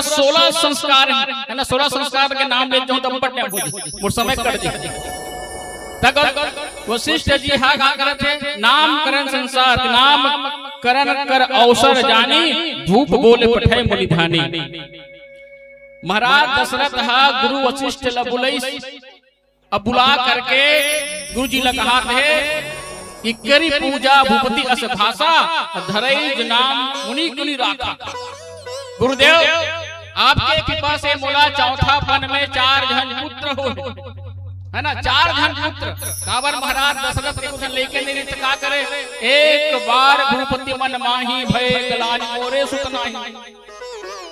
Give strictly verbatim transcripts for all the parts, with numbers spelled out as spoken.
सोलह संस्कार हे, है ना, सोलह संस्कार के नाम ले जाऊं तब बट हो जाए, मोर समय कट जाए। तक वशिष्ठ जी हा का करत हे, नामकरण संस्कार, नामकरण कर अवसर जानी, धूप बोले पठे मुनि ध्यानी। महाराज दशरथ हा गुरु वशिष्ठ ल बुलइस, अब बुला करके गुरु जी ल कहा थे, इकरी पूजा भूपति अस भाषा, धरई नाम मुनि गुनि राखा। गुरुदेव, आपके कृपा से मोला चौथापन में चार झन पुत्र हो, है ना, चार झन पुत्र। काबर महाराज दशरथ के कुछ लेके नहीं रहिस, का करे, एक बार भूपति मन माही भय गलानी मोरे सुत नाही।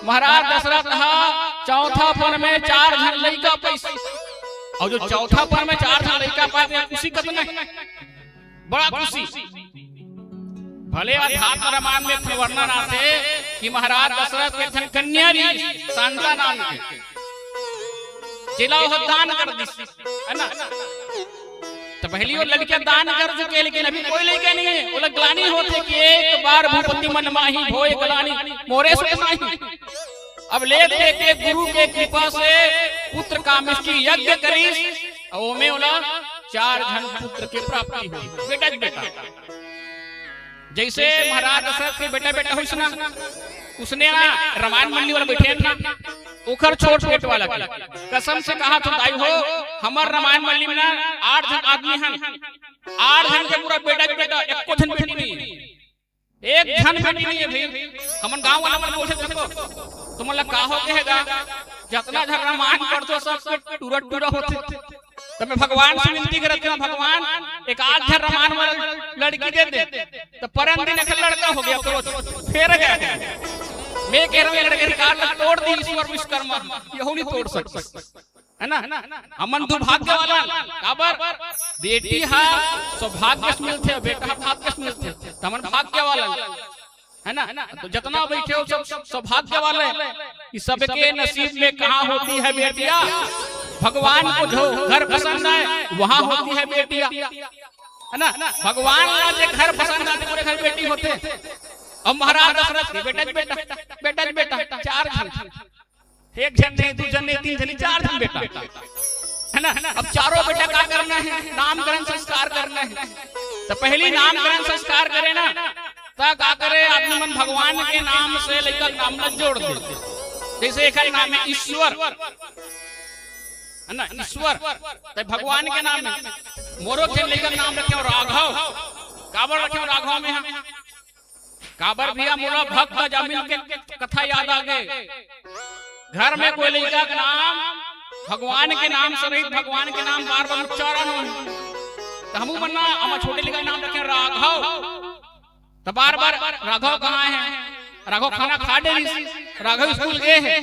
महाराज दशरथ हा चौथापन में चार झन लइका पइस, अउ जो चौथापन में चार झन लइका पाए, खुशी कतना हे, बड़ा खुशी। भले अध्यात्म रामायण में वर्णन आथे कि महाराज दशरथ के एक झन कन्या रहिस, शांता नाम के, जेला ओह दान कर दिस, है ना। तो पहली वो लड़कियां दान कर चुके, लेकिन अभी कोई लइका नहीं हे। ओला ग्लानी होथे कि एक बार भूपति मन माही भोय गलानी, मोरे सुत नाही। अब ले देख के गुरु के कृपा से पुत्र कामेष्टि यज्ञ करिस, अउ ओमे ओला चार झन पुत्र के प्राप्ति हो, बेटा बेटा। जइसे महाराज दशरथ के बेटा बेटा होइस ना, उसने ना रामायण मंडली वाला बइठे ना, ओखर छोट पेट वाला के कसम से कहा तो दाई हो, हमर रामायण मंडली में ना आठ झन आदमी हन, आठ झन के पूरा बेटा बेटा, एको झन बेटी नहीं हे, एक झन बेटी नहीं हे भाई। हमन गांव वाला मन बोलथे, देखो तुमन ला का हो गे हे गा, जतना झन रामायण पढ़थो सब टूरा टूरा होथे। तब मैं भगवान से विनती करत हूं, भगवान एक आध झन रामायण वाला लड़की दे दे। तो परन दिन एक लड़का हो गया, अप्रोच फेर गया। मैं कह रहा हूं, ये लड़के रिकॉर्ड ला तोड़ दी ईश्वर विश्वकर्मा, यहू नहीं तोड़ सकता, है ना। हमन दुर्भाग्य वाला, काबर बेटी हा सौभाग्य से मिलथे, बेटा हा भाग्य से मिलथे, तो हमन भाग्य वाला, है ना। तो जतना बइठे हो सब सौभाग्य वाले, कि सबके नसीब में कहाँ होती है बेटियां। भगवान को जो घर पसंद आए वहां होती है बेटियां, है ना। भगवान ला जे घर पसंद आथे, पूरे घर बेटी होथे। अब महाराज दशरथ के बेटा बेटा, बेटा बेटा, चार झन, एक झन नहीं, दू झन नहीं, तीन झन नहीं, चार झन बेटा, है ना। अब चारों बेटा का करना हे? नामकरण संस्कार करना हे। तो पहली नामकरण संस्कार करे ना, त का करे, आदमी मन भगवान के नाम से लइका के नाम ला जोड़ दे। जइसे एक नाम हे ईश्वर, है ना, ईश्वर, त भगवान के नाम हे। मोरो के लइका के नाम रखे हंव राघव। काबर रखे हंव राघव मैं? काबर भैया, मोला भक्त अजामिल के कथा याद आ गे। घर में कोई लइका के नाम भगवान के नाम से रहित, भगवान के नाम बार बार उच्चारण होही, त हमू मन ना हमर छोटे लइका के नाम रखे राघव। त बार बार राघव कहाँ हे? राघव खाना खा डरिस, राघव स्कूल गे हे,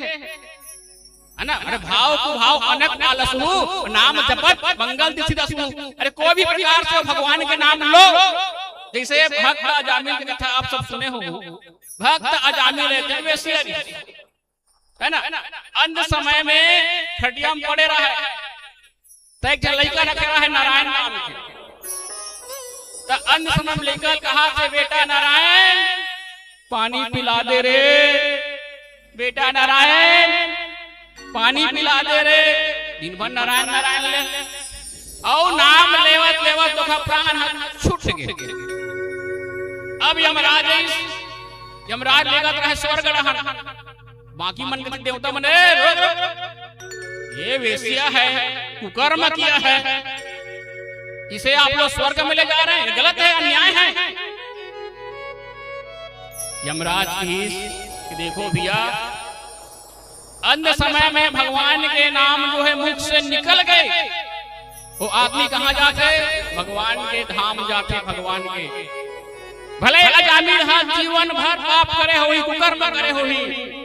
है ना। अरे भाव कुभाव अनेक आलसहु, नाम जपत मंगल दीक्षित असहु। अरे कोई भी प्रकार से भगवान के नाम लो, जइसे भक्त अजामिल के कथा आप सब सुने हो, भक्त अजामिल हे, जब वेश्या रहिस, है ना, अंत समय में खटिया में पड़े रहे, त एक झन लइका रखे रहे नारायण नाम के। त अंत समय में लइका कहा थे, "बेटा नारायण, पानी पिला दे रे, बेटा नारायण, पानी पिला दे रे।" दिन भर नारायण नारायण ले, अउ नाम लेवत लेवत ओखर प्राण ह छूट गे। अब यमराज आइस, यमराज लेगत रहे स्वर्ग डहर। बाकी मन के देवता मन, "ए, रोक, रोक, रोक। ये वेश्या है, कुकर्म किया है, इसे आप लोग स्वर्ग में ले जा रहे हैं, गलत है, अन्याय है।" यमराज कहिस कि देखो भैया, अंत समय में भगवान के नाम जो है मुख से निकल गे, वो आदमी कहाँ जाथे? भगवान के धाम जाथे, भगवान के। भले अजामिल हा जीवन भर पाप करे होही, कुकर्म करे होही,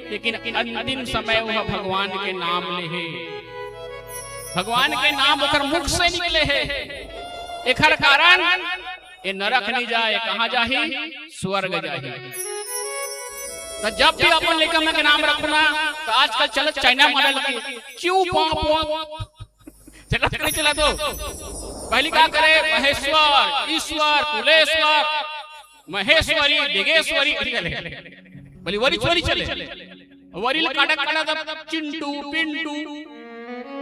लेकिन अंतिम समय वह भगवान के नाम ले हे, भगवान के नाम ओकर मुख से निकले हे। एकर कारण ए नरक नहीं जाए, कहाँ जाही? स्वर्ग जाही। त जब भी अपन लइका मन के नाम रखना, त आजकल चलत चाइना मॉडल के, क्यों पाप, पाप? चलत नहीं चला तो। पहली का करे? महेश्वर, ईश्वर, कुलेश्वर, महेश्वरी, डिगेश्वरी, बोली वरी चोरी चले। वरी ल काटत काटत अब चिंटू, पिंटू,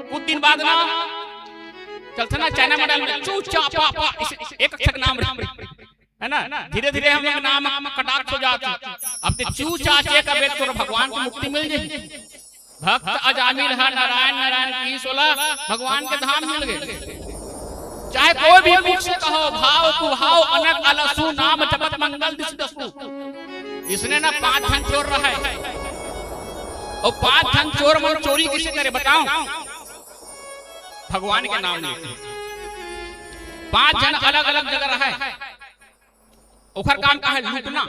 कुछ दिन बाद ना चलथे ना चाइना मॉडल में चू चा पा पा, इसे एक अक्षर के नाम रही, है ना? धीरे धीरे हम लोग नाम कटाक्ष हो जात हे। अब ते चू चा चे का बेट तोर भगवान को मुक्ति मिल जाही। भक्त अजामिल ह नारायण नारायण की सोला भगवान के धाम मिल गए। चाहे कोई भी मुख से कहो, भाव कुभाव अनक अलसु, नाम जपत मंगल दिस दसु। इसने ना पांच झन चोर रहे, और पांच झन चोर मन चोरी किसे करे बताओ? भगवान के नाम लेके। पांच झन अलग अलग जगह रहे, ओखर काम का है? लूटना।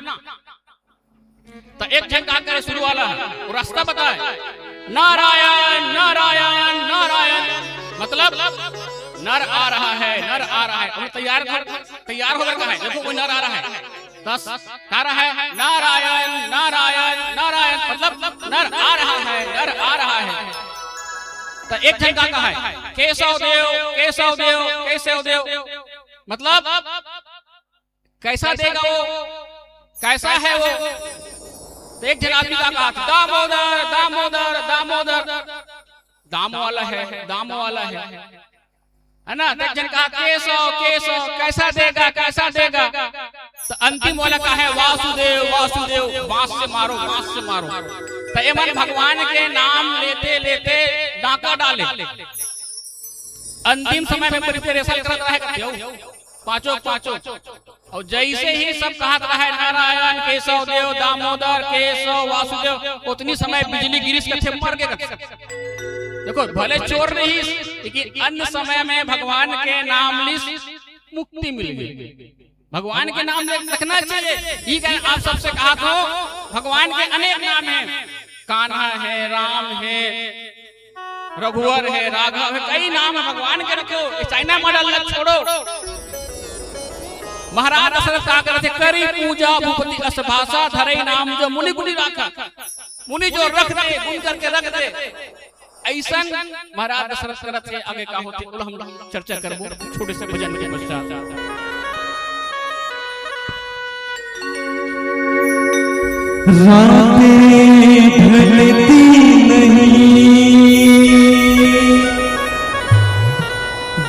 तो एक झन का करे, शुरू वाला है, वो रास्ता बताए, नारायण नारायण नारायण, मतलब नर आ रहा है, नर आ रहा है। और तैयार कर, तैयार होकर का है, देखो कोई नर आ रहा है। दस का रहा है, नारायण नारायण नारायण, मतलब नर आ रहा है, नर आ रहा है। तो एक झन का कहा है, केशव देव, केशव देव, केशव देव, मतलब कैसा देगा वो, कैसा है वो? तो एक झन आदमी का कहा, दामोदर दामोदर दामोदर, दामो वाला है, दामो वाला है, है ना? तो एक झन कहा, केशव केशव, कैसा देगा, कैसा देगा? तो अंतिम वाला का है, वासुदेव वासुदेव, बांस से मारो, बांस से मारो। तो एमन भगवान के नाम लेते लेते डाका डाले। अंतिम समय में प्रिपरेशन करत रहे, पांचों पांचों। और जैसे ही सब कहत रहे, नारायण केशव देव, दामोदर केशव वासुदेव, उतनी समय बिजली गिरिस, कथे मर गे। देखो, भले चोर नहीं, लेकिन अन्य समय में भगवान के नाम लिस, मुक्ति मिल गई। भगवान के नाम ले रखना चाहिए। ये कहे, आप सबसे कहा तो, भगवान के अनेक नाम हैं, कान्हा है, राम है, रघुवर है, राघव है, कई नाम है भगवान के, रखो। ये चाइना मॉडल न छोड़ो। महाराज दशरथ का करथे, करी पूजा भूपति अस भाषा, धरे नाम जो मुनि गुणी राखा। मुनि जो रख दे, गुण करके रख दे। ऐसन महाराज दशरथ करत हे, आगे का होथे, ओला हम चर्चा करबो छोटे से भजन के पश्चात। राते ढलती नहीं,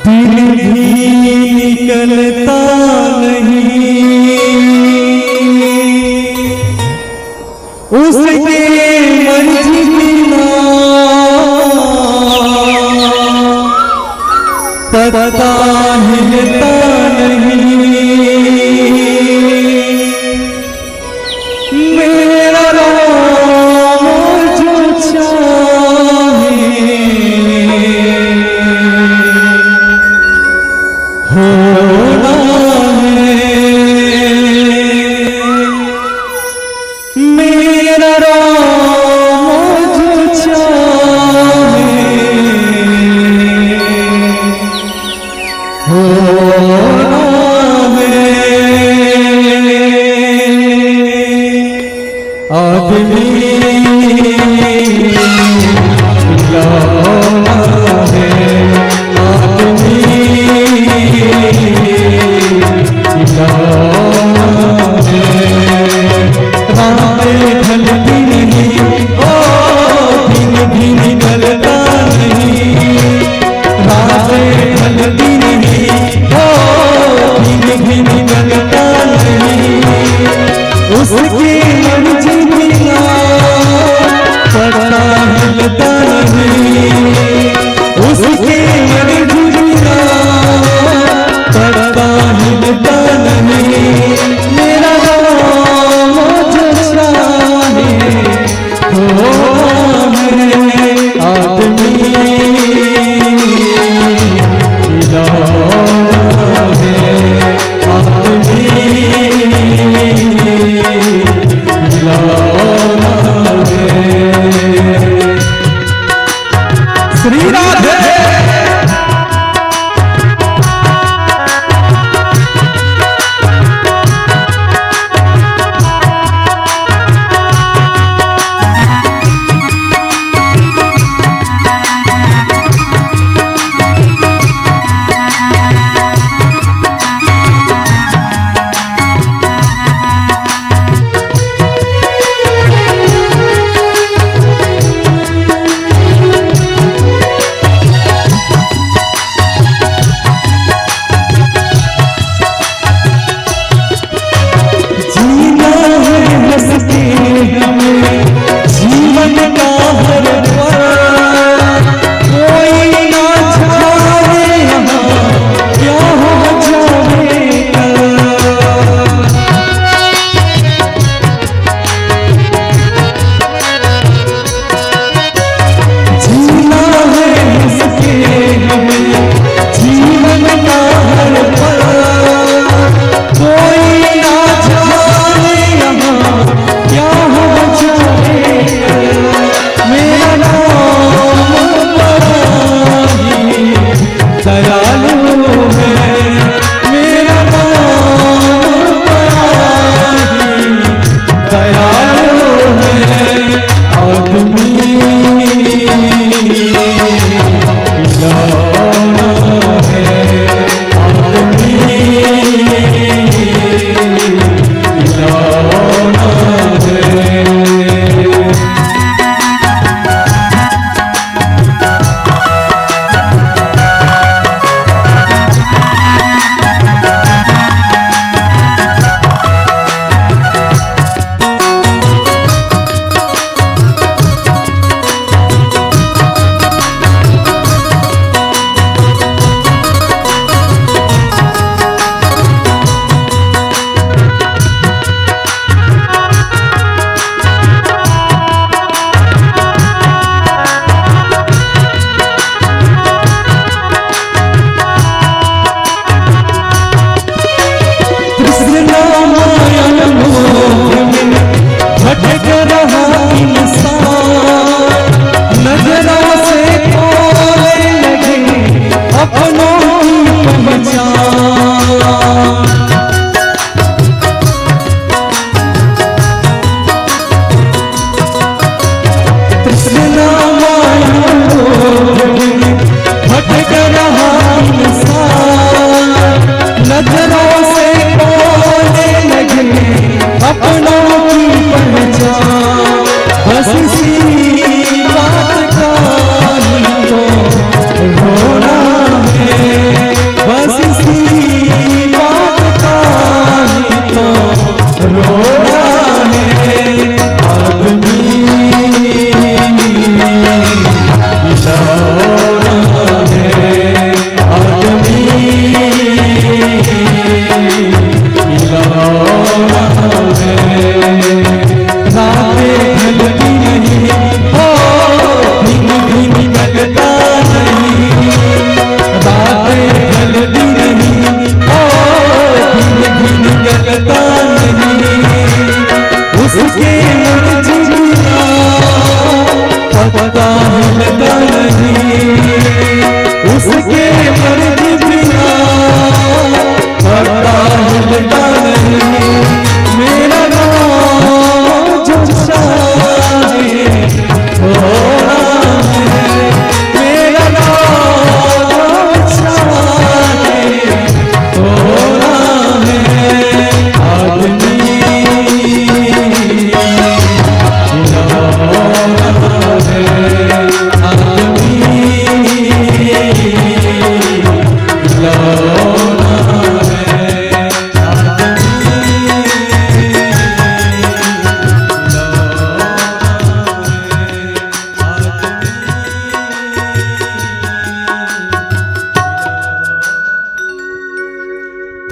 दिन भी निकलता नहीं, उसके मंझिल ना पता हिलता नहीं। मेरा राम जो चाहे होना है। मेरा राम जो चाहे होना है। आदमी खिलौना है, आदमी खिलौना है। रात ढलती नहीं, ओ दिन भी निकलता नहीं। रात ढलती नहीं, ओ दिन भी निकलता नहीं। उसकी मर्जी बिना पता हिलता नहीं, उसकी मर्जी बिना पता हिलता नहीं। मेरा राम जो चाहे हो है आदमी खिलौना है, आदमी खिलौना है।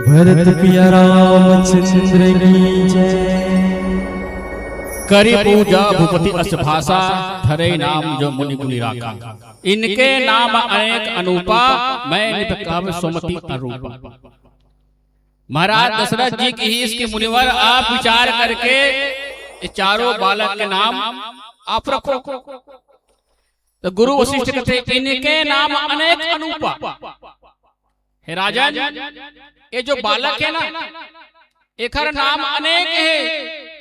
भरत पिया रामचंद्र की जय। करि पूजा भूपति अस भाषा, धरे नाम जो मुनि गुनि राखा। इनके नाम अनेक अनूपा, मैं निप कहब सुमति अरूपा। महाराज दशरथ जी कहिस कि मुनिवर, आप विचार करके ये चारों बालक के नाम आप रखो। तो गुरु वशिष्ठ कहते, इनके नाम अनेक अनूपा। हे राजन, ये जो बालक है ना, एकर नाम अनेक है।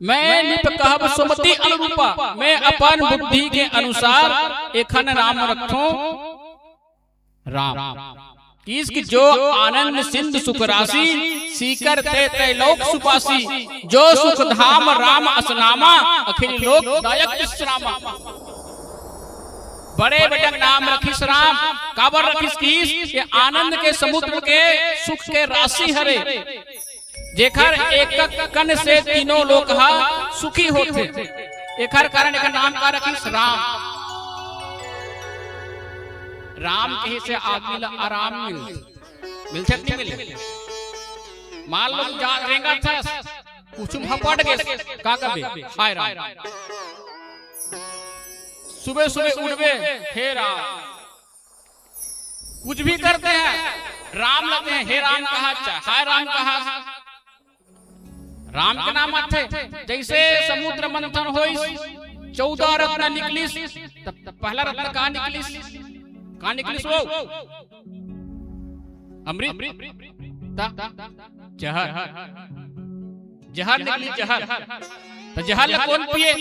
मैं निप कहब सुमति अनुरूपा, मैं अपन बुद्धि के अनुसार एखन नाम रखथों राम। किस कि जो आनंद सिंधु सुख राशि, सीकर ते ते लोक सुपासी। जो सुख धाम राम असनामा, अखिल लोक दायक विश्रामा। बड़े बड़े नाम रखिस राम, काबर रखिस किस? ये आनंद के समुद्र के सुख के राशि हरे, जेकर एक कन से तीनों लोक हा सुखी होथे। एकर कारण एकर नाम का रखिस? राम। राम कहे से आदमी ला आराम मिलथे। मिलथे कि नहीं मिले? मान लो, जा रेंगत हस, कुछु में हपट गे, का करबे? हाय राम। सुबह सुबह उठबे, हे राम। कुछ भी करते हैं, राम लगते हैं, हे राम कहा, चाहे हाय राम कहा। राम के नाम आथे। जैसे समुद्र मंथन होइस, चौदह रत्न निकलिस, तब पहला रत्न कहाँ निकलिस? कहाँ निकलिस वो? अमृत। त जहर। जहर निकलिस, जहर। त जहर ला कौन पिए?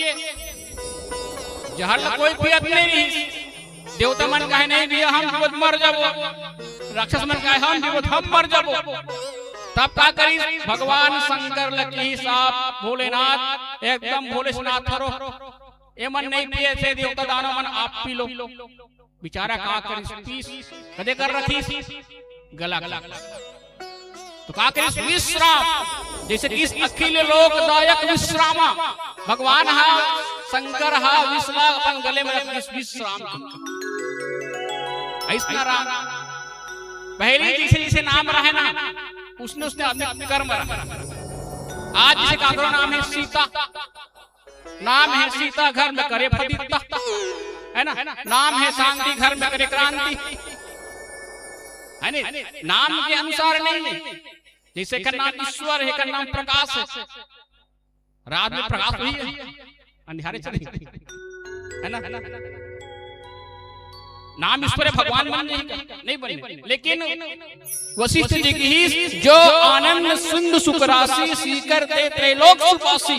जहर ला कोई पियत नहीं रहिस। देवता मन कहे, नहीं भैया, हम पीबो त मर जाबो। राक्षस मन कहे, हम पीबो त हम मर जाबो। तब का करिस? भगवान शंकर ला किहिस, आप भोलेनाथ, एकदम भोलेनाथ हरो, एमन नहीं पिए थे देवता दानव मन, आप पी लो। बेचारा का करिस? पीस। कदे कर रखिस? गला कर। तो का करिस? विश्राम। जैसे कि इस अखिल लोकदायक विश्रामा, भगवान हा, शंकर हा, विश्राम अपन गले में रखिस, विश्राम। ऐसना राम, पहले जैसे जैसे नाम रहे ना, उसने उसने अपने कर्म रहा। आज जैसे काकरो नाम है सीता, नाम है सीता, घर में करे फदित्ता, है ना? नाम है शांति, घर में करे क्रांति, है ना? नाम के अनुसार नहीं है। जैसे का नाम ईश्वर है, का नाम प्रकाश है। रात में प्रकाश वही है, अंधियारे चले, है ना? नाम ईश्वर है, भगवान बन नहीं, नहीं बने। लेकिन वशिष्ठ जी की ही, जो आनंद सिंधु सुख राशि, सीकर ते त्रैलोक सुपासी,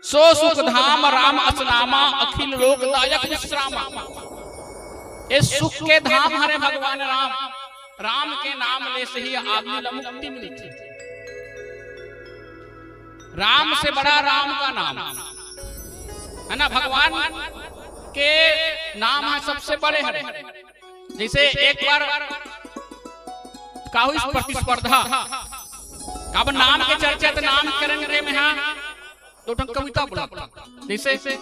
सो सुख धाम राम असनामा, अखिल लोकदायक विश्रामा। ये सुख के धाम हरे भगवान राम। राम के नाम ले से ही आदमी ला मुक्ति मिलती। राम से बड़ा राम का नाम, है ना? भगवान के नाम है सबसे बड़े हरे। जैसे एक बार का हुई प्रतिस्पर्धा, अब नाम के चर्चा, तो नाम करेंगे में हाँ दो ठन कविता बोला। जैसे,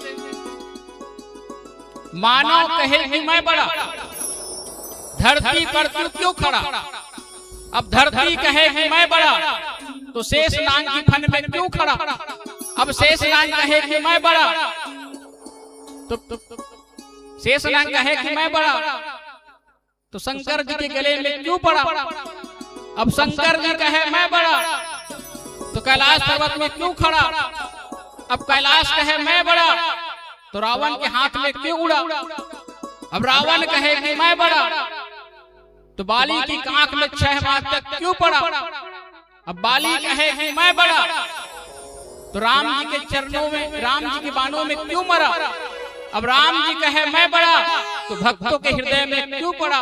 मानव कहे कि मैं बड़ा, धरती पर तू क्यों खड़ा? अब धरती कहे कि मैं बड़ा, तो शेष नाग की फन में क्यों खड़ा? अब शेष नाग कहे कि मैं बड़ा, तो, तो शेष नाग कहे कि मैं बड़ा, तो शंकर जी के गले में क्यों पड़ा? अब शंकर जी कहे मैं बड़ा, तो कैलाश पर्वत में क्यों खड़ा? अब कैलाश कहे मैं बड़ा, तो रावण के हाथ में क्यों उड़ा? अब रावण कहे कि मैं बड़ा, तो बाली की आंख में छह माह तक क्यों पड़ा? अब बाली कहे कि मैं बड़ा, तो राम जी के चरणों में, राम जी के बाणों में क्यों मरा? अब राम जी कहे मैं बड़ा, तो भक्तों के हृदय में क्यों पड़ा?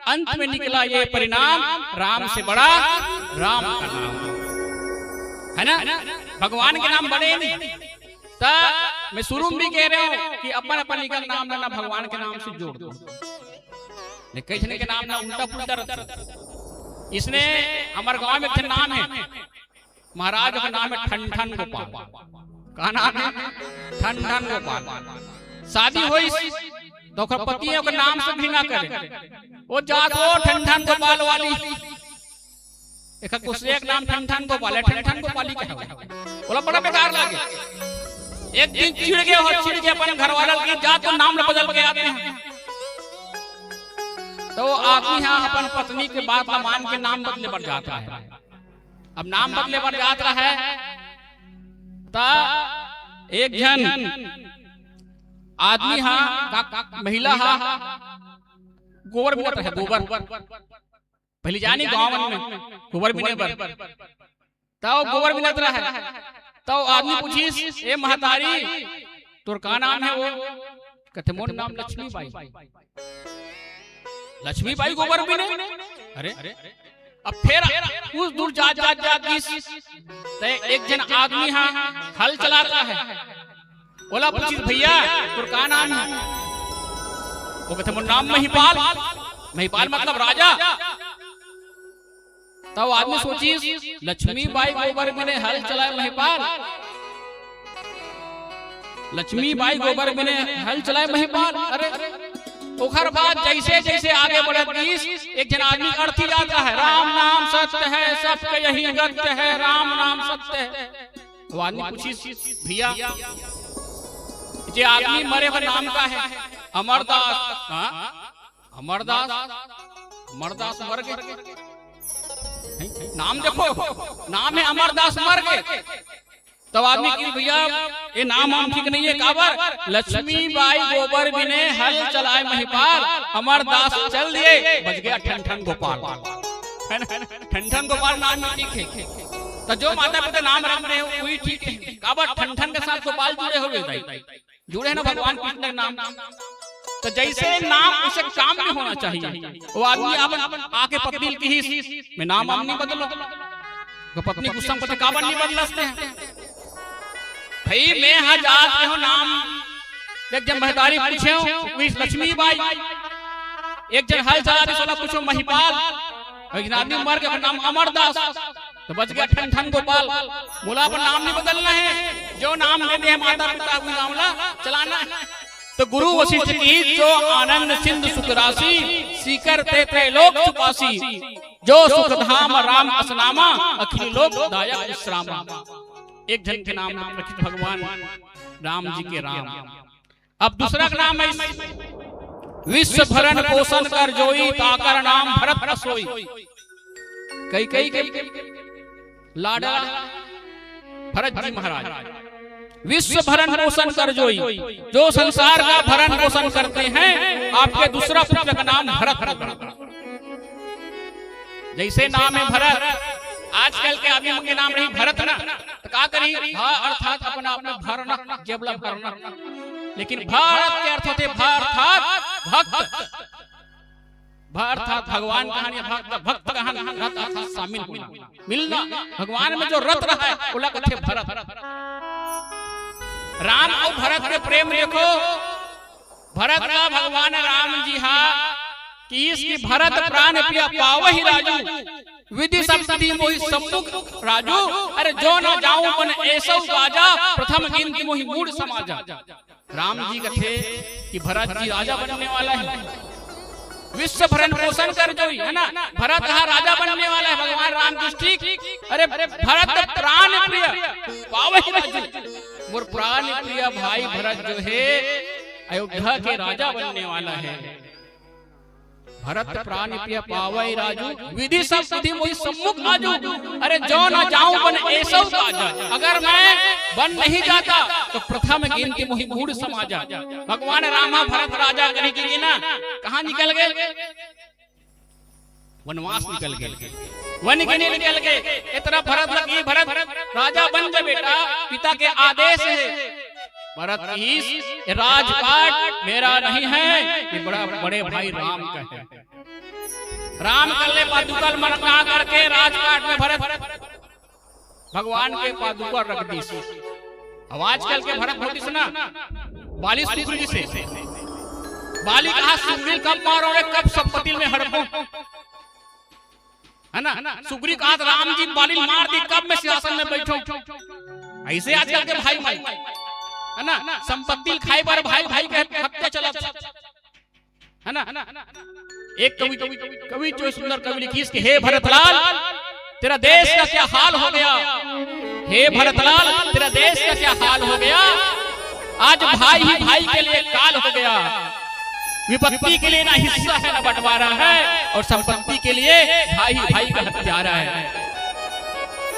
अंत में निकला ये परिणाम, राम से बड़ा राम का नाम, है ना? भगवान के नाम बड़े नहीं। त मैं शुरू में भी कह रहे हूँ कि अपन अपन इकर नाम ला ना भगवान के नाम से जोड़ दो। नहीं, कई झन के नाम ना उल्टा पुल्टा रथे। इसने हमर गांव में एक ठन नाम है, महाराज का नाम है ठन ठन गोपाल। का नाम है? ठन ठन गोपाल। शादी होइस त ओकर पति ओकर नाम से घृणा करे, ओ जात ओ ठन ठन गोपाल वाली। एकर कुछ एक नाम ठन ठन गोपाल है, ठन ठन गोपाली कहे। ओला बड़ा बेकार लागे। एक दिन चिढ़ गे हो, चिढ़ गे अपन घर वाला के, जा तो नाम ला बदल के आते हैं। त ओ आदमी हा अपन पत्नी के बात ला मान के नाम बदले बर जात रहे। अब नाम बदले बर जात रहे, त एक झन आदमी हा, का, का, महिला हा, गोबर बिनत रहे, गोबर। पहिली जानी गांव मन में गोबर बिने बर। त ओ गोबर बिनत रहे। त ओ आदमी पूछिस, "ए महतारी, तोर का नाम है वो?" कथे, "मोर नाम लक्ष्मी बाई।" लक्ष्मी बाई गोबर बिने? अरे, अब फेर कुछ दूर जात, जात, जात गिस, त एक झन आदमी हा हल चलात रहे। ओला पूछिस, "भैया, तोर का नाम है?" ओ कथे, "मोर नाम महिपाल।" महिपाल मतलब राजा। त ओ आदमी सोचिस, "लक्ष्मी बाई गोबर बिने हल चलाए महिपाल, लक्ष्मी बाई गोबर बिने हल चलाए महिपाल।" अरे, ओखर बाद जइसे जइसे आगे बढ़त गिस, एक झन आदमी अड़थी जात रहे, "राम नाम सत्य है, सबके यही गत्य है, राम नाम सत्य है।" ओ आदमी पूछिस, "भैया, जे आदमी मरे, ओकर नाम का है?" "अमरदास।" "हाँ, अमरदास, अमरदास मर गे।" नाम देखो, नाम है अमरदास मर गे। त ओ आदमी कहिस, "भैया, ये नाम वाम ठीक नहीं है।" काबर? लक्ष्मी बाई गोबर बिने हल चलाए महिपाल, अमरदास चल दिए, बच गया ठन ठन गोपाल। है ना? ठन ठन गोपाल नाम में ठीक है। त जो माता पिता नाम रख रहे हो, वही ठीक है। काबर? ठन ठन के साथ गोपाल जुड़े हुए दाई। जुड़े हैं ना भगवान कृष्ण के नाम। त जइसे नाम, उसे काम भी होना चाहिए। ओ आदमी अपन आके पत्नी ल किहिस, "मैं नाम वाम नहीं बदलो।" त पत्नी गुस्सा में कथे, "काबर नहीं बदलस तें?" "भाई, मैं हा जात के हो नाम।" एक झन महतारी पूछे हो, "मिस लक्ष्मी बाई।" एक झन हल चलात रहिस, ओला पूछो महिपाल। एक झन आदमी मर गे, ओकर नाम अमरदास। त बच गया ठन ठन गोपाल। मोला अपन नाम नहीं बदलना है, जो नाम दे दे है माता पिता, वही नाम ला चलाना है। त गुरु वशिष्ठ किहिस, "जो आनंद सिंधु सुख राशि, सीकर ते त्रैलोक चुकासी। जो सुख धाम राम अस नामा, अखिल लोक दायक विश्रामा।" एक झन के नाम रखिस भगवान राम जी के राम। अब दूसरा का नाम है, "विश्व भरण पोषण कर जोई, ताकर नाम भरत अस होई।" कैकेयी के लाडला भरत जी महाराज, "विश्व भरण पोषण कर जोई।" जो संसार का भरण पोषण करते हैं, आपके दूसरा पुत्र का नाम भरत होगा। जइसे नाम है भरत, आजकल के आदमी मन के नाम रही भरत ना, त का करही? भा अर्थात अपन आप में भरना, जेब ला भरना। लेकिन भरत के अर्थ होथे, भा अर्थात भक्त। भा अर्थात भगवान कहान या भक्त, भक्त कहान, रत अर्थात शामिल होना, मिलना। भगवान में जो रत रहा है, ओला कथे भरत। राम अउ भरत के प्रेम देखो, भरत ला भगवान राम जी हा किहिस कि "भरत प्रान प्रिय पावहि राजू, विधि सब विधि मोहि सम्मुख राजू, अरे जो न जाऊं बन एसौ काजा, प्रथम गिनती मोहि मूढ़ समाजा।" राम जी कथे कि भरत जी राजा बनने वाला है, विश्व भरण पोषण कर जोई, है ना, भरत हा राजा बनने वाला है, भगवान राम जी ठीक, अरे भरत प्रान प्रिय पावहि राजू, मोर प्रान प्रिय भाई भरत जो है अयोध्या के राजा बनने वाला है। भरत प्रान प्रिय पावहि राजू, विधि सब विधि मोहि सम्मुख आजू। अरे जो न जाऊं बन एसौ काजा, अगर मैं बन नहीं जाता तो प्रथम गिनती मोहि मूढ़ समाजा। भगवान राम हा भरत राजा कहिके ना, कहाँ निकल गे? वनवास निकल गे, वन के लिए निकल गे। इतना भरत लगी, "भरत राजा बन जा बेटा, पिता के आदेश है।" भरत किहिस, "ये राजपाट मेरा नहीं है, ये बड़ा बड़े भाई राम का है।" राम कल्ले पादुका मन का करके राजपाट में भरत भगवान के पादुका रख दिस। अब आजकल के भरत होतिस ना, बाली सुग्रीव से, बाली कहा, "सुग्रीव कब मारो रे, कब संपत्ति में हड़पो?" है ना? सुग्रीव कहा, "राम जी बाली मार दी, कब मैं सिंहासन में बैठो?" ऐसे आजकल के भाई भाई, है ना, संपत्ति खाए पर भाई भाई के हत्या चलत, है ना? एक कवि, कवि जो सुंदर कवि लिखिस कि हे भरतलाल, तेरा देश का क्या हाल हो गया, हे भरतलाल, तेरा देश का क्या हाल हो गया। आज भाई ही भाई के लिए काल हो गया। विपत्ति के लिए ना हिस्सा है, ना बंटवारा है, और संपत्ति के लिए भाई ही भाई का हत्यारा है।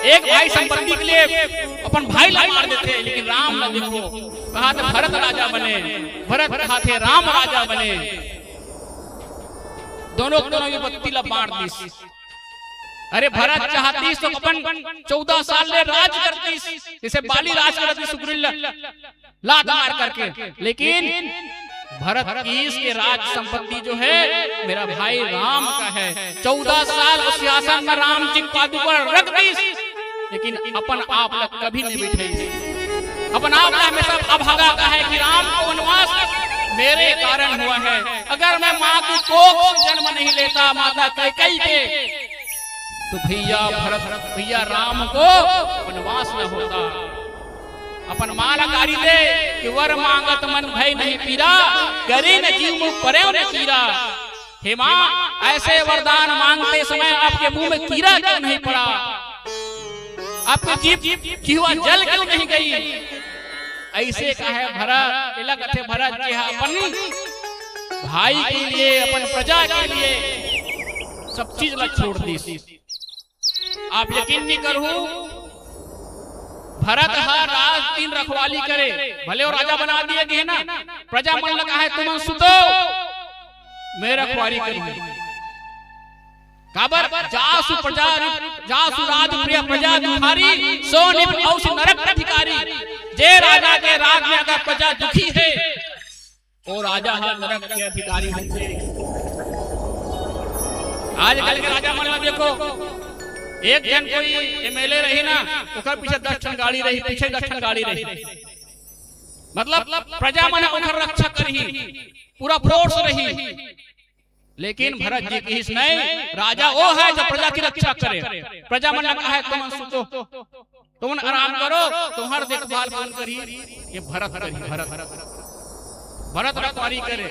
एक भाई संपत्ति के लिए अपन भाई ला मार देथे, लेकिन राम ला देखो, कहा थे भरत राजा बने, भरत कहा थे राम राजा बने। दोनों, दोनों विपत्ति ला बांट दिस। अरे, भरत चाहतिस तो अपन चौदह साल ले राज करतिस, जैसे बाली राज करतिस सुग्रीव ला लात मार करके, लेकिन भरत किहिस के राज संपत्ति जो है मेरा भाई राम का है। चौदह साल उस सिंहासन में राम जी पादुका रख दिस, लेकिन अपन आप ला कभी नहीं बिठाइस। अपन आप ला हमेशा अभागा कहे कि राम को वनवास मेरे कारण हुआ है। अगर मैं माँ की कोख से जन्म नहीं लेता, माता कैकई के, तो भैया भरत, भैया राम को वनवास न होता। अपन माँ ला गारी दे कि वर मांगत मन भय नहीं पीरा, करे न जीव मुख परेव न कीरा। हे माँ, ऐसे वरदान मांगते समय आपके मुंह में कीरा क्यों नहीं पड़ा? आपके जीभ, जीभ, जिह्वा जल क्यों नहीं गई? ऐसे कहे भरत, एला कथे भरत जी हा अपन भाई के लिए, अपन प्रजा के लिए सब चीज ला छोड़ दिस। आप यकीन नहीं करहू, भरत हा राज दिन रखवाली करे, भले वो राजा बना दिए गए ना, प्रजा मन ला कहे, "तुमन सुतो, मैं रखवाली करूंगी।" काबर? जासु प्रजा, जासु राज प्रिय प्रजा दुखारी, सो नृप औसी नरक अधिकारी। जे राजा के राज में अगर प्रजा दुखी है, वो राजा हा नरक के अधिकारी होथे। आजकल के राजा मन ला देखो, एक झन कोई एमएलए रही ना, ओकर पीछे दस ठन गाड़ी रही, पीछे दस ठन गाड़ी रही, मतलब प्रजा मन ओकर रक्षा करही, पूरा फोर्स रही। लेकिन भरत जी किहिस नहीं, राजा वो है जो प्रजा की रक्षा करे। प्रजा मन ला कहे, "तुमन सुतो, तुमन आराम करो, तुम्हार देखभाल कौन करही?" ये भरत करही, भरत। भरत रखवारी करे।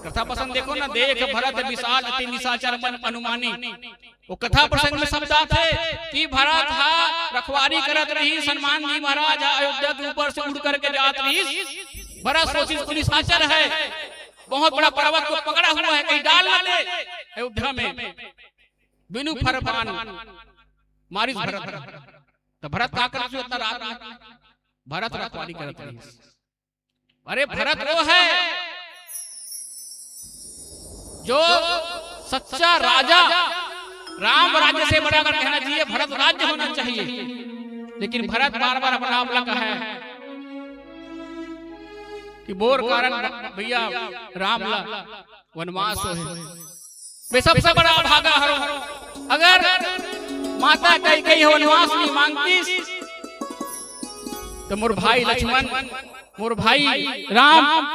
कथा प्रसंग देखो ना, देख भरत विशाल अति निशाचर मन अनुमानी। वो कथा प्रसंग में शब्द आथे कि भरत हा रखवारी करत रहिस, हनुमान जी महाराज हा अयोध्या के ऊपर से उड़ करके जात रहिस। भरत सोचिस, "कोई निशाचर है, बहुत बड़ा पर्वत को पकड़ा हुआ है, कहीं डाल ना दे अयोध्या में।" बिनु फर बाण मारिस भरत। तो भरत का करत रहिस उतना रात में? भरत रखवारी करत रहिस। अरे, भरत वो है जो सच्चा राजा, राम राज्य से बड़ा अगर कहना चाहिए, भरत राज्य होना चाहिए। लेकिन भरत बार बार अपना आप ला कहे कि मोर कारण भैया राम ला वनवास होहे। मैं सबसे बड़ा अभागा हरंव। अगर माता कैकई ह वनवास नहीं मांगतिस, तो मोर भाई लक्ष्मण, मोर भाई राम,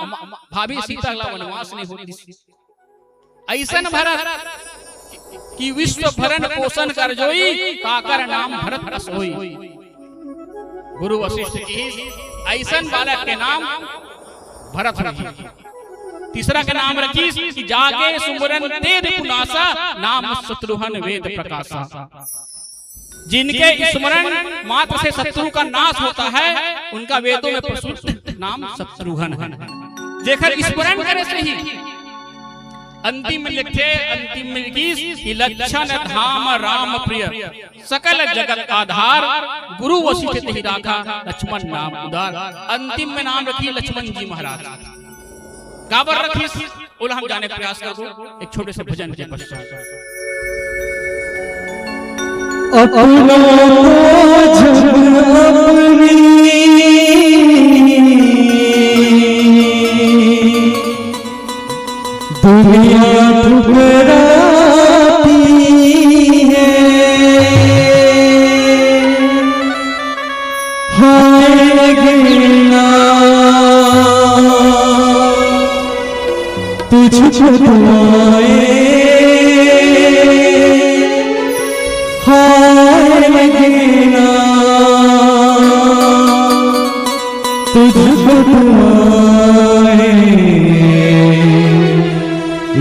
भाभी सीता ला वनवास नहीं होतिस। अइसन भरत कि विश्व भरण पोषण कर जोई, काकर नाम भरत अस होई। गुरु वशिष्ठ किहिस, अइसन बालक के नाम भरत होही। तीसरा के नाम रखिस कि जाके सुमरन तेज पुनासा, नाम शत्रुघ्न वेद प्रकाशा। जिनके स्मरण मात्र से शत्रु का नाश होता है, उनका वेदों में प्रसिद्ध नाम शत्रुघ्न है। जेकर स्मरण करे से ही अंतिम में लिखे, अंतिम में लिखिस कि लक्षण धाम राम प्रिय, सकल जगत आधार, गुरु वशिष्ठ तेहि राखा, लक्ष्मण नाम उदार। अंतिम में नाम रखिस लक्ष्मण जी महाराज। काबर रखिस, ओला हम जाने के प्रयास करबो एक छोटे से भजन के पश्चात। अपना जब अपनी दुनिया ठुकराती है, हाय लगे तुझको दुआएं, हाय लगे ना, तुझको दुआएं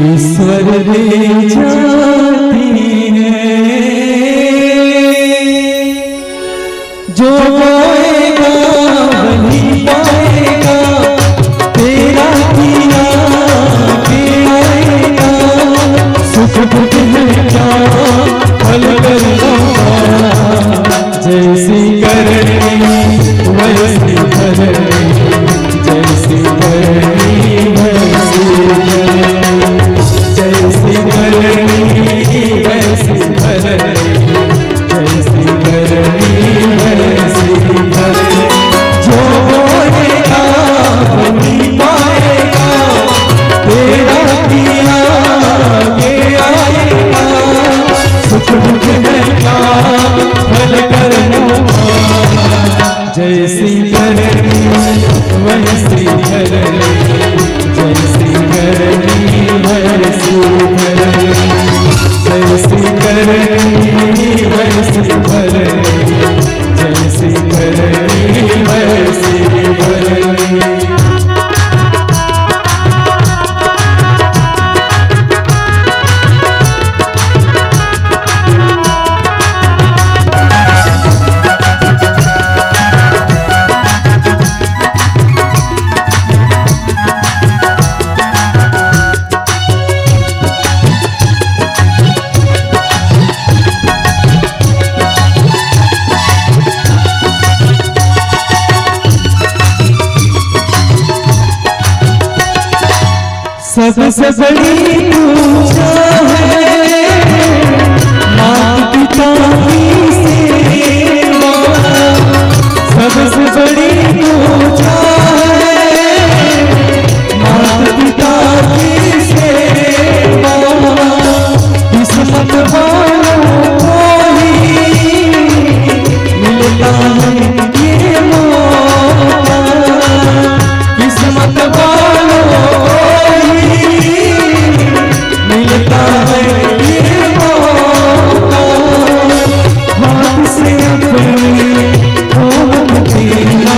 ईश्वर दे जाती है। जो बोएगा वही पाएगा, तेरा किया के आएगा। सुख दुख में क्या पल कर लूंगा, जैसी करनी वैसी भरनी, जैसी करनी वैसी भरनी, जैसी करनी वैसी भरनी। जैसी करनी वैसी भरनी, जो बोएगा वही पाएगा, तेरा किया के आएगा। सुख दुख में क्या पल कर लूंगा, जैसी करनी वैसी भरनी, जैसी करनी वैसी भरनी, जैसी करनी वैसी भरनी, जैसी करनी वैसी भरनी। सबसे बड़ी पूजा है माता पिता की सेवा, सबसे बड़ी पूजा है माता पिता की सेवा। किस्मत वालों को ही मिलता है ये मौका, किस्मत वालों को ही मिलता है ये मौका। हाथ से अपनी ओढ़ देना,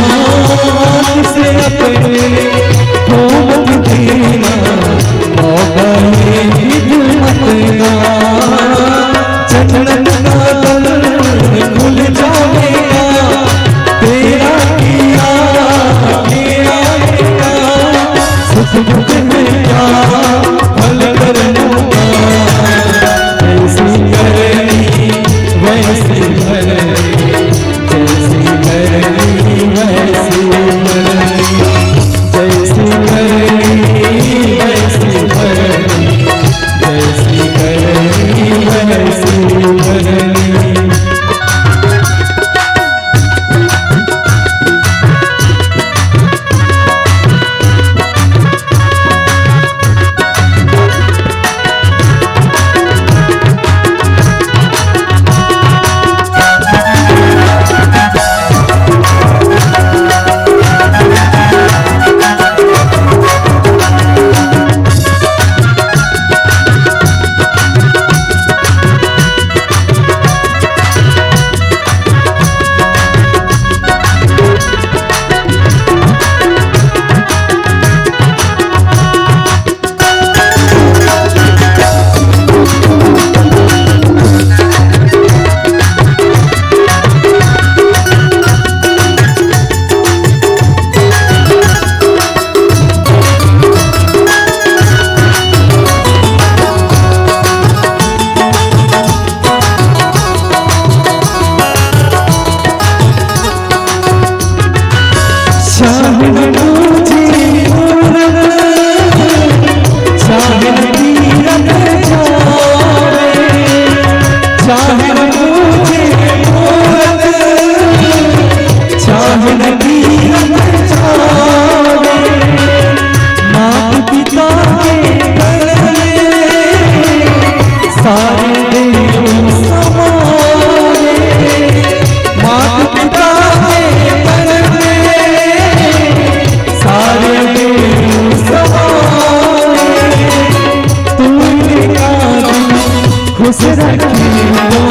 खुश रखे तो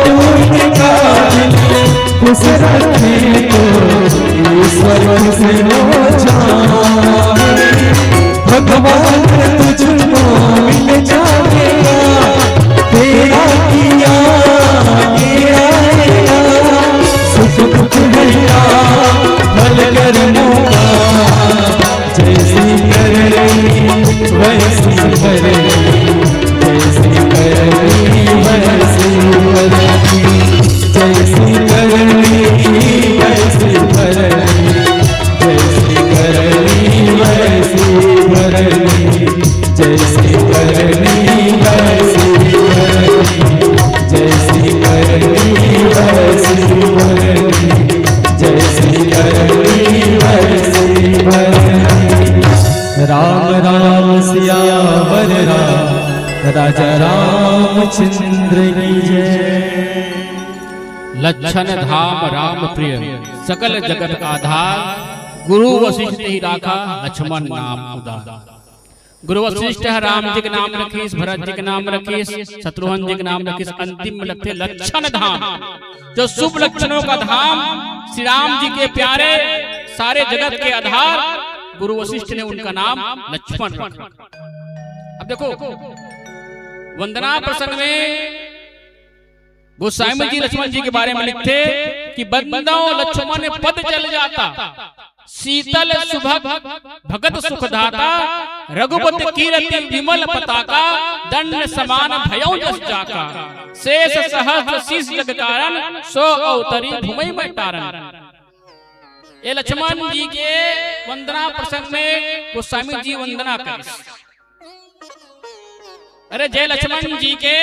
तू इनका दिल, खुश रखे तो ईश्वर खुश हो जाए। भगवान तुझको मिल जाएगा, तेरा किया ये आएगा, सुख दुख हटा भल कर्मों का। जैसी करनी वैसी भरनी, जैसी करनी वैसी भरनी, जैसी करनी वैसी भरनी, जैसी करनी वैसी भरनी, जैसी करनी वैसी भरनी, जैसी करनी वैसी भरनी, जैसी करनी वैसी भरनी। राम राम सियावर राम, राजा रामचंद्र की जय। लक्षण धाम राम प्रिय, सकल जगत आधार, गुरु वशिष्ठ ही राखा, लक्ष्मण नाम उदार। गुरु वशिष्ठ ह राम जी के नाम रखिस, भरत जी के नाम रखिस, शत्रुघ्न जी के नाम रखिस, अंतिम में लगथे लक्षण धाम, जो शुभ लक्षणों का धाम, श्री राम जी के प्यारे, सारे जगत के आधार, गुरु वशिष्ठ ने उनका नाम लक्ष्मण रखा। अब देखो, वंदना प्रसंग में गोस्वामी जी लक्ष्मण जी के बारे में लिखथे कि बंदो लक्ष्मण पद चल जाता, शीतल सुभग भगत सुखदाता, रघुपति कीरति विमल पताका, दंड समान भयउ जस जाका, शेष सहस्र शीश जग कारण, सो अवतरी भूमि में तारण। ये लक्ष्मण जी के वंदना प्रसंग में गोस्वामी जी वंदना करिस। अरे, जय लक्ष्मण जी के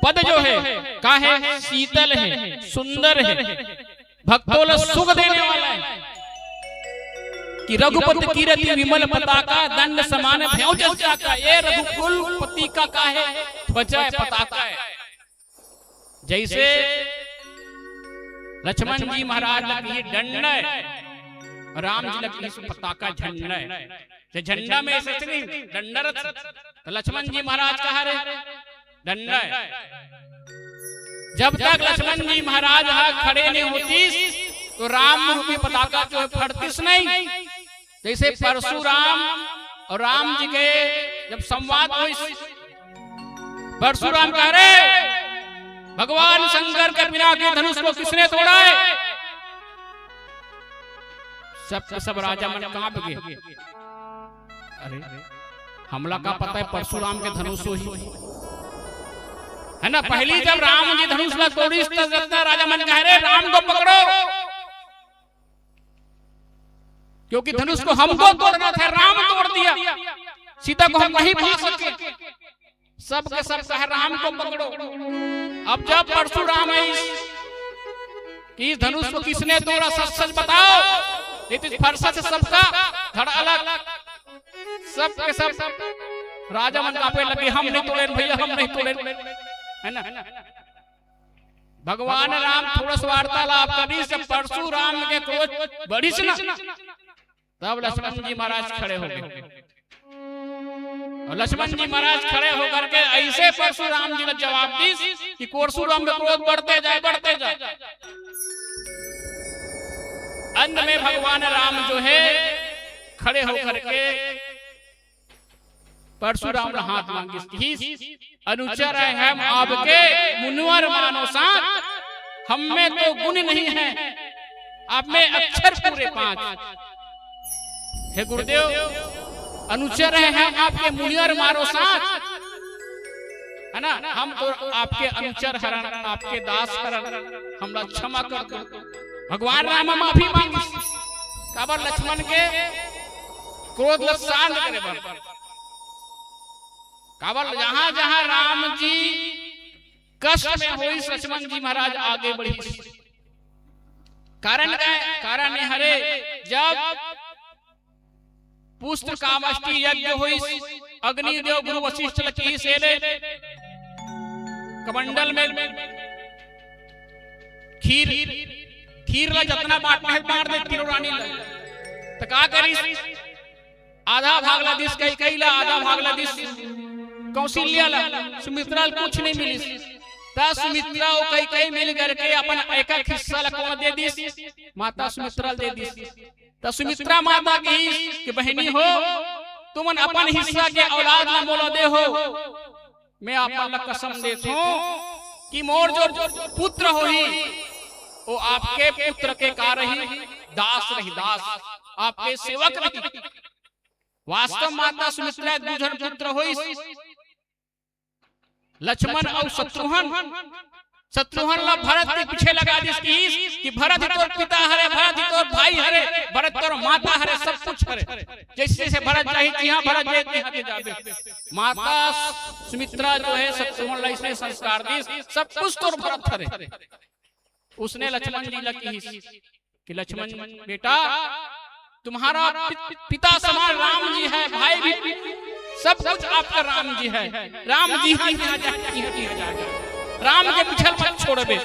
पद जो है, का है? शीतल है, सुंदर है, भक्तों ला सुख देने वाला है। कि रघुपति कीरति विमल पताका, दंड समान भयउ जस जाका। ये रघुकुल पति का का है? ध्वजा है, पताका है। जैसे लक्ष्मण जी महाराज लगी डंडा है, राम जी लगी पताका, झंडा है। जे झंडा में ऐसे नहीं, डंडा रथ। तो लक्ष्मण जी महाराज कहाँ रहे? डंडा है। जब तक लक्ष्मण जी महाराज हा खड़े नहीं होतीस, तो राम रूपी पताका जो है फड़तीस नहीं। जैसे परशुराम और राम जी के जब संवाद होइस, परशुराम कहे, "रे, भगवान शंकर के पिनाक धनुष को किसने तोड़ा है?" सब के सब राजा मन कांप गए। अरे, हमला का पता है परशुराम के धनुष ही, है ना? पहली जब राम जी धनुष ला तोड़िस, तब जितना राजा मन कहे, "रे, राम को पकड़ो, क्योंकि धनुष को हमको तोड़ना था, राम तोड़ दिया, सीता को हम नहीं पा सके।" सब के सब कहे, "राम को पकड़ो।" अब जब परशुराम है इस, कि इस धनुष को किसने तोड़ा, सच सच बताओ, नहीं तो इस फरसा से सबका धड़ अलग। सब के सब राजा मन कांपे लगे, "हम नहीं तोड़े भैया, हम नहीं तोड़े," है ना? भगवान राम थोड़ा सा वार्तालाप करिस, जब परशुराम के क्रोध बढ़िस ना, तब लक्ष्मण जी महाराज खड़े हो गए। और लक्ष्मण जी महाराज खड़े होकर के ऐसे परशुराम जी ने जवाब दिस कि परशुराम में क्रोध बढ़ते जाए, बढ़ते जाए। अंत में भगवान राम जो है खड़े होकर के परशुराम ने हाथ मांगिस, "अनुचर है हम आपके मुनिवर मानो साथ, हम में तो गुण नहीं है, आप में अक्षर पूरे पांच।" हे गुरुदेव, अनुचर है हम आपके, मुनिवर मारो साथ, है ना? हम तो आपके अनुचर हरन, आपके दास हरन, हमला क्षमा कर दो। भगवान राम माफी मांगिस, काबर लक्ष्मण के क्रोध ल शांत करे बर। काबर जहां जहां राम जी कष्ट में होइस, लक्ष्मण जी महाराज आगे बढ़िस। कारण का है? कारण ये हरे, जब पुत्र कामष्टी यज्ञ होइस, अग्निदेव गुरु वशिष्ठ ल कहिस, "ए ले, कमंडल में खीर, खीर ला जतना बांटना है बांट दे तीनों रानी ला।" त का करिस? आधा भाग ला दिस कैकेयी ला, आधा भाग ला दिस कौशल्या ला, सुमित्रा ला कुछ नहीं मिलिस। त सुमित्रा अउ कैकेयी मिल करके अपन एक एक हिस्सा ला कोन दे दिस? माता सुमित्रा ला दे दिस। त सुमित्रा माता कहिस कि बहिनी हो, तुमन अपन हिस्सा के औलाद ला मोला दे हो, मैं आप मन ला कसम देत हूँ कि मोर जो पुत्र होही, वो आपके पुत्र के का रही? दास रही, दास, आपके सेवक रही। वास्तव माता सुमित्रा दू झन पुत्र होइस, लक्ष्मण अउ शत्रुघ्न। शत्रुघ्न ला भरत के पीछे लगा दिस, किहिस कि भरत ही तोर पिता हरे, भरत ही तोर भाई हरे, भरत तोर माता हरे, सब कुछ हरे। जैसे जैसे भरत जाही, जिहाँ भरत जाही, तिहाँ ते जाबे। माता सुमित्रा जो है, शत्रुघ्न ला इसने संस्कार दिस, सब कुछ तोर भरत हरे। उसने लक्ष्मण जी ला किहिस कि लक्ष्मण बेटा, तुम्हारा पि-, पिता समान राम जी है, भाई भी, सब कुछ आपका राम जी है। राम जी ही यहाँ जा, यहाँ, यहाँ जा। राम के पीछे मत छोड़बे।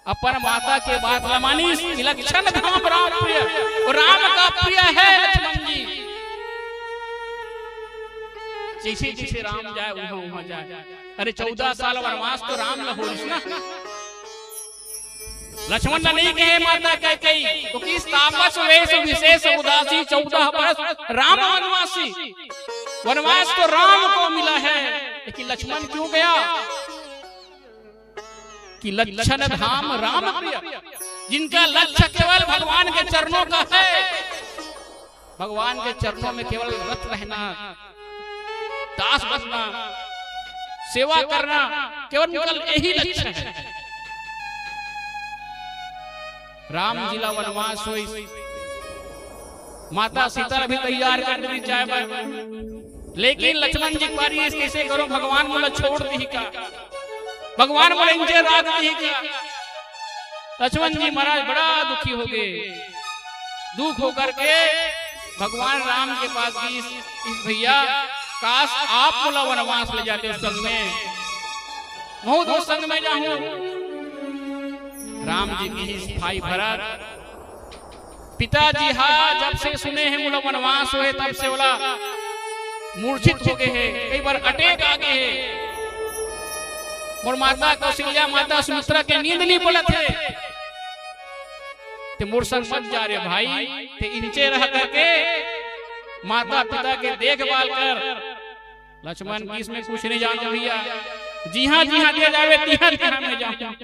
अपन माता के बात ला मानिस कि लक्षण धाम राम प्रिय, वो राम का प्रिय है लक्ष्मण जी। जैसे जैसे राम जाए, वहाँ वहाँ जाए। अरे, चौदह साल वनवास तो राम ला होइस ना। लक्ष्मण ला नहीं कहे माता कैकेयी, तो किहिस तापस वेश विशेष उदासी, चौदह बरस राम वनवासी। वनवास तो राम को मिला है, लेकिन लक्ष्मण क्यों गया? कि लक्षण धाम राम प्रिय, जिनका लक्ष्य केवल भगवान के चरणों का है। भगवान के चरणों में केवल रत रहना, दास बनना, सेवा करना, केवल उनका यही लक्ष्य है। राम जी ला वनवास होइस, माता सीता ला भी तैयार कर दी जाए बर, लेकिन लक्ष्मण जी पारी इस कैसे करो, भगवान मोला छोड़ दिही का, भगवान मोला इंजे राख दिही का। लक्ष्मण जी महाराज बड़ा दुखी हो गए। दुख होकर के भगवान राम के पास गिस, "इस भैया, काश आप मोला वनवास ले जाते संग में, महूँ तो संग में जाहूँ।" राम जी किहिस, भाई भरत, पिताजी हा जब से सुने हे मोला वनवास होए, तब से ओला मूर्छित हो गए हे, कई बार अटैक आ गए हे। मोर माता कौशल्या, माता सुमित्रा के नींद नहीं बोलत हे। ते मोर संग मत जा रे भाई, ते इंचे रह करके माता पिता के देखभाल कर। लक्ष्मण किहिस मैं कुछ नहीं जानों भैया, जिहाँ जिहाँ दे जावे तिहाँ तिहाँ मैं जाहूँ।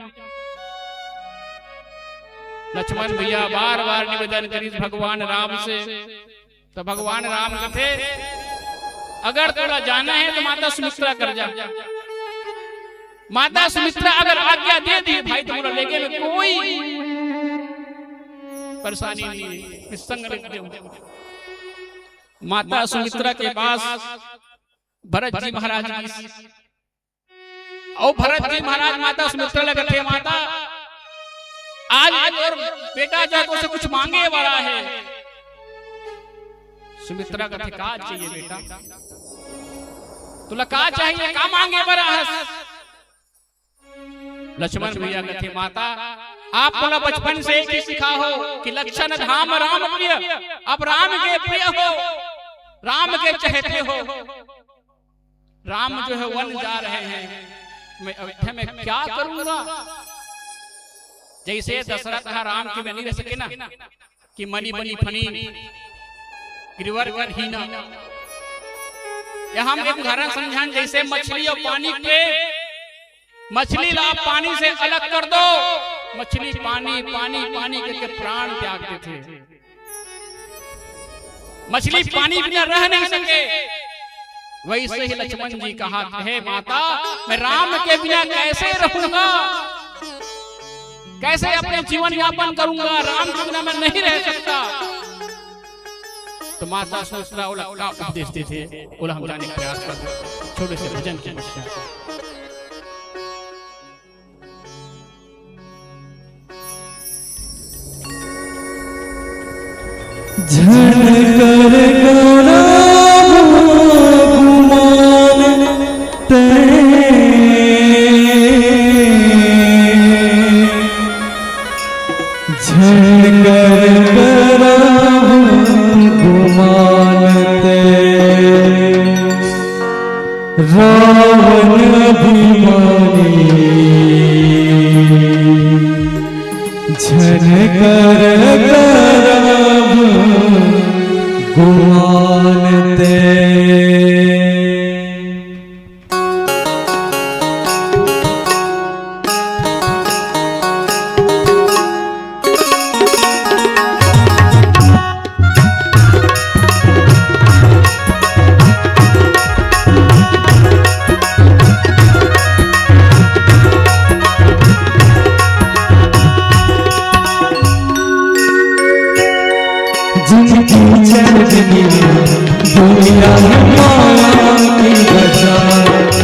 लक्ष्मण भैया बार बार निवेदन करिस भगवान राम से, तो भगवान राम कथे, "अगर तोला जाना है तो माता सुमित्रा कर जा, माता सुमित्रा अगर आज्ञा दे दी भाई, तो मोला लेगे में कोई परेशानी नहीं है, मैं संग लेके जाऊँ।" माता सुमित्रा के पास भरत जी महाराज गिस, अउ भरत जी महाराज माता सुमित्रा ला कथे, "माता, आज ये तोर बेटा जो है, तोसे कुछ मांगे वाला है।" सुमित्रा कथे, "का चाहिए बेटा? तोला का चाहिए? का मांगे बर आहस?" लक्ष्मण भैया कथे, "माता, आप मोला बचपन से एक ही सिखा हो कि लक्षण धाम राम प्रिय, आप राम के प्रिय हो, राम के चहेते हो।" राम जो है वन जा रहे हैं, मैं अयोध्या में क्या करूंगा? जैसे दशरथ हा राम के बिना नहीं रह सके ना, कि मणि बनि फणि गिरिवर कर हीना। यहाँ हम एक उदाहरण समझान, जैसे मछली और पानी के, मछली ला पानी से अलग कर दो, मछली पानी, पानी, पानी करके प्राण त्याग देथे। मछली पानी बिना रह नहीं सके। वैसे ही लक्ष्मण जी कहा, "हे माता, मैं राम के बिना कैसे रहूंगा, कैसे अपने जीवन यापन करूंगा, राम के बिना मैं नहीं रह सकता।" तो माता सुमित्रा ओला का उपदेश देथे, ओला हम जाने के प्रयास करबो छोटे से भजन के पश्चात। झन कर करा गुमान तैं, झन कर करा गुमान तैं। भगवान ते। जिनकी चंदनिया दुनिया में माया की बजा,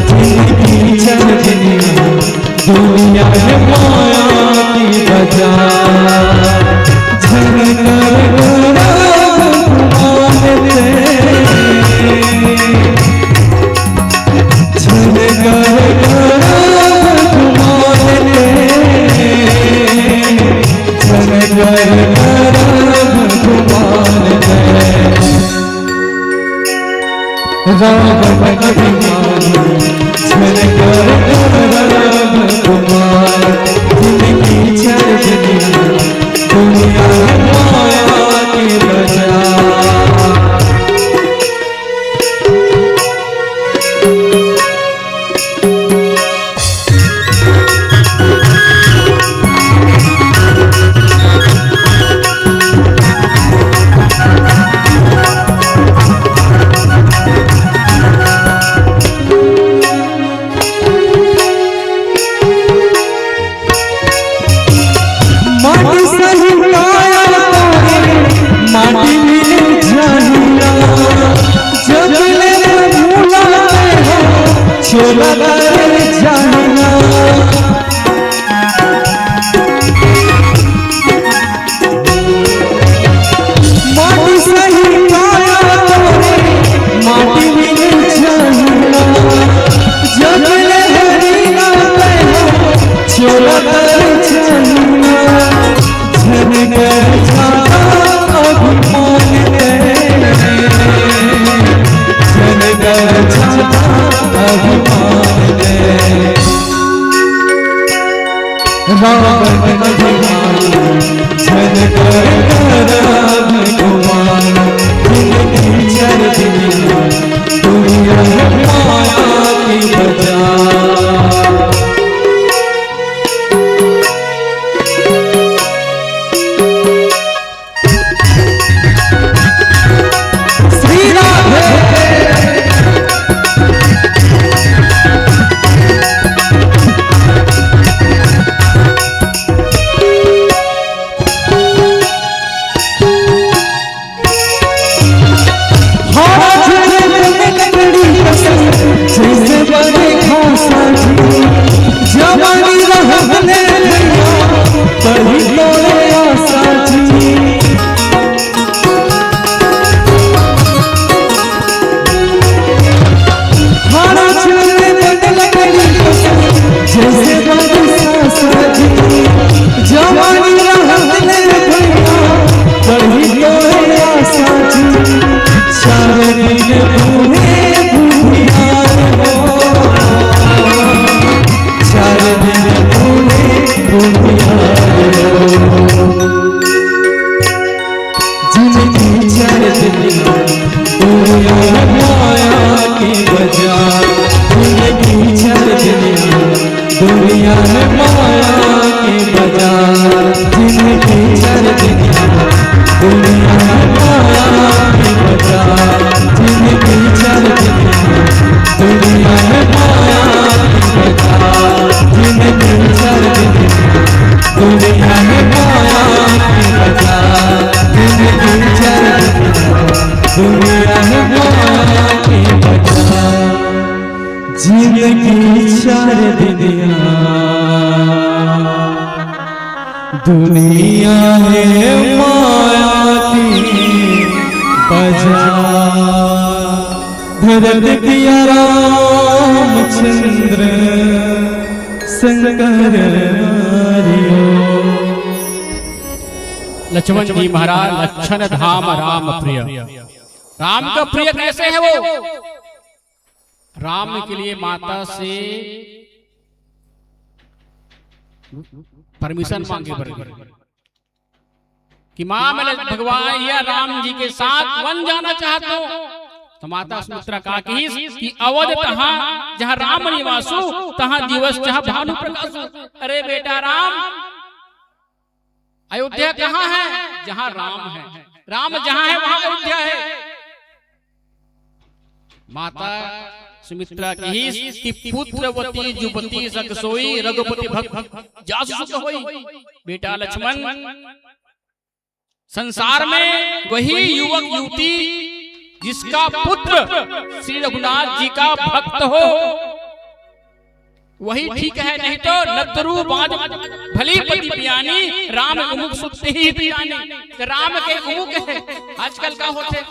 जिनकी चंदनिया दुनिया में माया की बजा, झनकर गुलाब मानते। झनकर करब गुमान दे, झनकर करब गुमान दे। रावण अभिमानी, झनकर करब गुमान, जिनकी चंदनिया दुनिया माया की बजा। माटी सही काया तोरे, माटी में जाहिला। जब ले भूला हो, छोला करे जाहिला। माटी सही काया तोरे, माटी में जाहिला। जब ले हरी ना हो, छोला करे जाहिला। झनकर छाता अभिमान दे, झनकर छाता अभिमान दे। रावण अभिमान, झनकर करब गुमान, जिनकी चंदनिया दुनिया माया की बजा। श्री राधे। हाथ में लकड़ी कसम, जैसे बड़े घासा जी। जवानी रहत ले भैया, तभी तोरे आसा जी। हाथ में लकड़ी कसम, जैसे बड़े घासा जी। जवानी रहत ले भैया, तभी तोरे आसा जी। चार दिन बूढ़े बुढ़ियार हो, चार दिन बूढ़े बुढ़ियार हो। जिनकी चंदनिया दुनिया माया की बजा, जिनकी चंदनिया दुनिया में माया की बजा, जिनकी चंदनिया दुनिया में माया की बजा, जिनकी चंदनिया दुनिया में माया की बजा, जिनकी चंदनिया दुनिया में माया की बजा, जिनकी चंदनिया दुनिया में माया की बजा। जिनकी चंदनिया दुनिया है माया की बजा। धरती पिया रामचंद्र शंकर हरिओ। लक्ष्मण जी महाराज, लक्षण धाम राम प्रिय। राम का प्रिय कैसे है वो? राम के लिए माता से परमिशन मांगे बर गे। कि माँ, मैं भगवान या राम जी के साथ वन जाना चाहत हूँ। तो माता सुमित्रा का कहिस कि अवध तहाँ जहाँ राम निवासु, तहाँ दिवस जहाँ भानु प्रकाशु। अरे बेटा राम, अयोध्या कहाँ है? जहाँ राम है। राम जहाँ है वहाँ अयोध्या है। माता सुमित्रा कहिस कि पुत्रवती जुवती सक सोई, रघुपति भक्त जस सुख होई। बेटा लक्ष्मण, संसार में वही युवक युवती जिसका पुत्र श्री रघुनाथ जी का भक्त हो, वही ठीक है, नहीं तो नतरु बाँझ भली पति पियानी, राम उमुख सुत ही पियानी। तो राम के उमुख है। आजकल का होथे,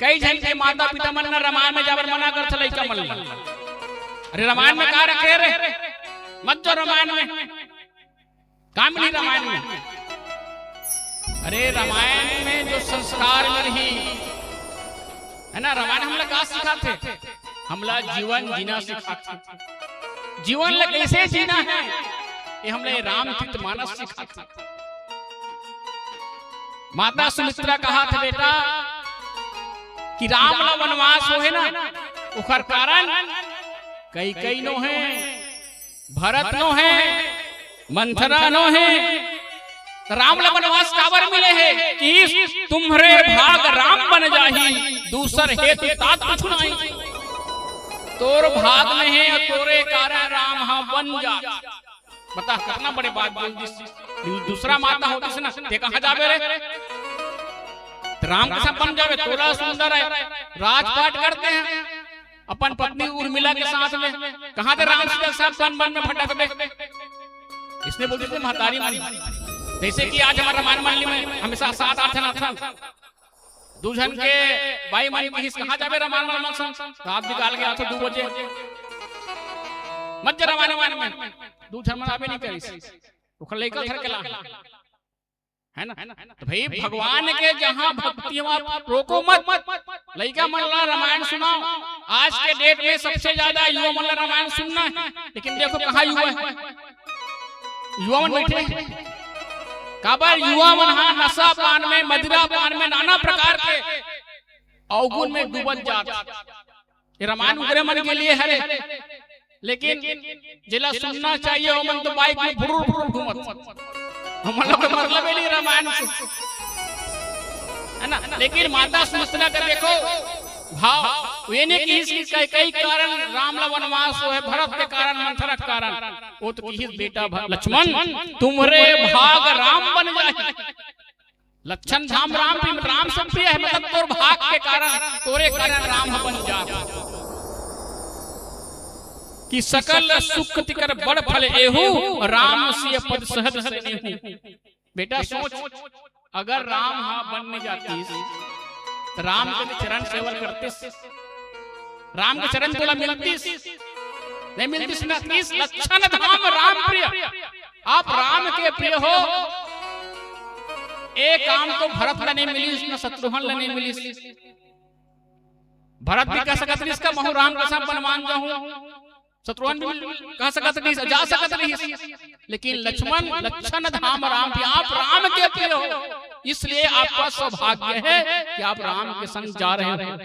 कई झन के माता पिता मन ना रामायण में जाबर मना करथे लइका मन ला। अरे रामायण में का रखे रे, मत जो रामायण में। का मिली रामायण में? अरे रामायण में जो संस्कार मिलही, है ना, रामायण हमला का सिखाथे? हमला जीवन जीना सिखाथे। जीवन ला कैसे जीना है, ये हमला ये रामचरित मानस सिखाथे। माता सुमित्रा कहाथे बेटा कि राम ला वनवास होहे ना, ओखर कारण कैकई नोहे, भरत नोहे, मंथरा नोहे, राम ला वनवास काबर मिले हे कि तुम्हरे भाग राम बन जाही, दूसर हेतु तात कुछ नहीं। तोर भाग में हे, तोरे कारण राम हा बन जा। बता, कितना बड़े बात बोल दिस। दू-, दूसरा माता होतिस ना, ते कहाँ जाबे रे? त राम के साथ बन जाबे, तोला सुंदर है, राजपाट करते हैं अपन पत्नी उर्मिला के साथ में, कहाँ ते राम सीता के साथ वन वन में भटकबे? इसने बोल दिस महतारी मन। जैसे कि आज हमारा रामायण मंडली में हमेशा सात आठ जन आथन, दू झन के बाई मन कहिस, "कहाँ जाबे रामायण मंडली में?" रात बिकाल के आथो दू बजे, "मत जा रामायण मंडली में।" दू झन मन आबे नहीं करिस, ओखर लइका घर के ला, है ना? तो भाई, भगवान के जहाँ भक्ति, वहाँ रोको मत। लइका मन ला रामायण सुनाओ। आज के डेट में सबसे ज्यादा युवा मन ला रामायण सुनना है, लेकिन देखो कहाँ युवा है, युवा मन बैठे हैं। काबर युवा मन हा नशा पान में, मदिरा पान में, नाना प्रकार के अवगुण में डूबत जात। ये रामायण उगरे मन के लिए हरे, लेकिन जेला सुनना चाहिए, वो मन तो बाइक में फुरुर फुरुर घूमत। हमन ला कोई मतलब ही नहीं रामायण से, है ना? लेकिन माता सुमित्रा का देखो भाव, वे ने किहिस कि कई, कई कारण राम ला वनवास होहे, भरत के कारण, मंथरा के कारण। वो तो किहिस, "बेटा भ-, लक्ष्मण, तुम्हरे भाग राम बन जाही।" लक्षण धाम राम प्रिय, राम सब प्रिय है, मतलब तोर भाग के कारण, तोरे कारण राम ह बन जात। कि सकल सुख तिकर बड़ फल एहू, राम सिय पद सहज सनेहू। बेटा सोच, अगर राम हा बन नहीं जातीस, तो राम के चरण सेवा करतीस, राम के चरण तोला मिलतीस, नहीं मिलतीस ना। इस लक्षण धाम राम प्रिय, आप राम के प्रिय हो, ए काम तो भरत ला नहीं मिलिस, ना शत्रुघ्न ला नहीं मिलिस। भरत भी कह सकत रहिस का, "महूं राम के साथ बनवान जाहूं।" शत्रुघ्न भी कह सकत रहिस, जा सकत रहिस। लेकिन लक्ष्मण, लक्षण धाम राम प्रिय, आप राम के प्रिय हो, इसलिए आपका सौभाग्य है कि आप राम के संग जा रहे हो।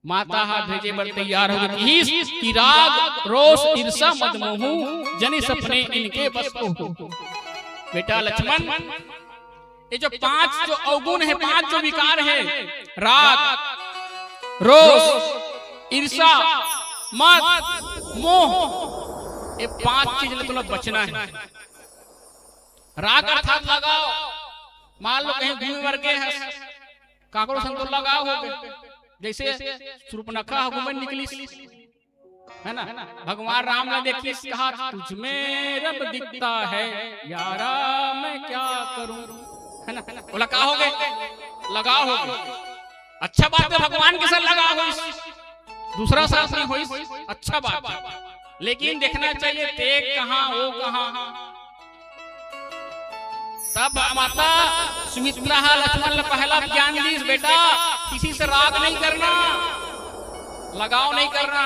माता हा भेजे बर तैयार हो गई कि राग, रोष, ईर्षा, मद, मोह, जनिस अपने इनके बस को हो। बेटा लक्ष्मण, ये जो पांच जो अवगुण है, पांच जो विकार है, राग, रोष, ईर्षा, मद, मोह, ये पांच चीज ले तुला बचना है। राग अर्थात लगाव, मान लो कहीं घूमे बर गे हस, काकरो संग तो लगाव हो गए, जैसे सुर्पनखा ह घूमे निकलिस, है ना? भगवान राम ला देखिस, कहा, "तुझ में रब दिखता है यारा, मैं क्या करूं?" है ना? बोला, "का हो गए? लगाव हो गए।" अच्छा बात है, भगवान के साथ लगाव होइस, दूसरा साथ नहीं होइस, अच्छा बात है। लेकिन देखना चाहिए, ते कहाँ, वो कहाँ। तब माता सुमित्रा हा लक्ष्मण ला पहला ज्ञान दीस, "बेटा, किसी से राग नहीं करना, लगाव नहीं करना,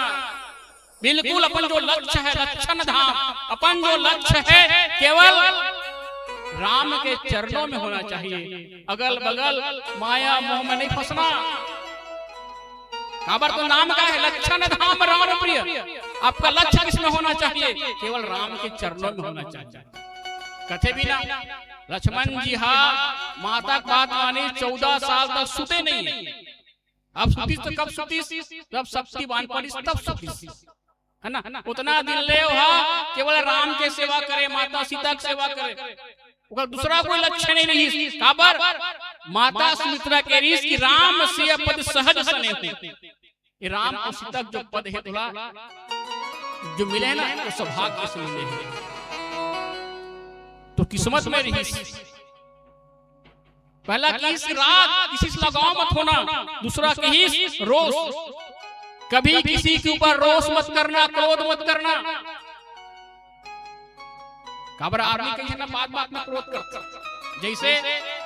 बिल्कुल अपन जो लक्ष्य है, लक्षण धाम, अपन जो लक्ष्य है, केवल राम के चरणों में होना चाहिए। अगल बगल माया मोह में नहीं फंसना। काबर तो नाम का है, लक्षण धाम राम प्रिय। आपका लक्ष्य किसमें होना चाहिए? केवल राम के चरणों में होना चाहिए। कथे भी ना, लक्ष्मण जी हा माता के बात मानी, चौदह साल तक सुते नहीं है। अब सुतीस तो कब सुतीस? जब शक्ति बांध पड़ीस तब सुतीस, है ना? उतना दिन ले हा केवल राम के सेवा करे, माता सीता के सेवा करे। ओकर दूसरा कोई लक्ष्य नहीं रहिस। काबर? माता सुमित्रा के रिहिस कि राम सिय पद सहज सनेहु। ये राम अउ सीता के जो पद हे तोला जो मिले हे ना, वो सौभाग्य से मिले हे। तो किस्मत में रहिस। पहला किहिस राग, किसी से लगाव मत होना। दूसरा किहिस रोष, कभी किसी के ऊपर रोष मत करना, क्रोध मत करना। काबर आदमी कहीं ना बात बात में क्रोध करता। जैसे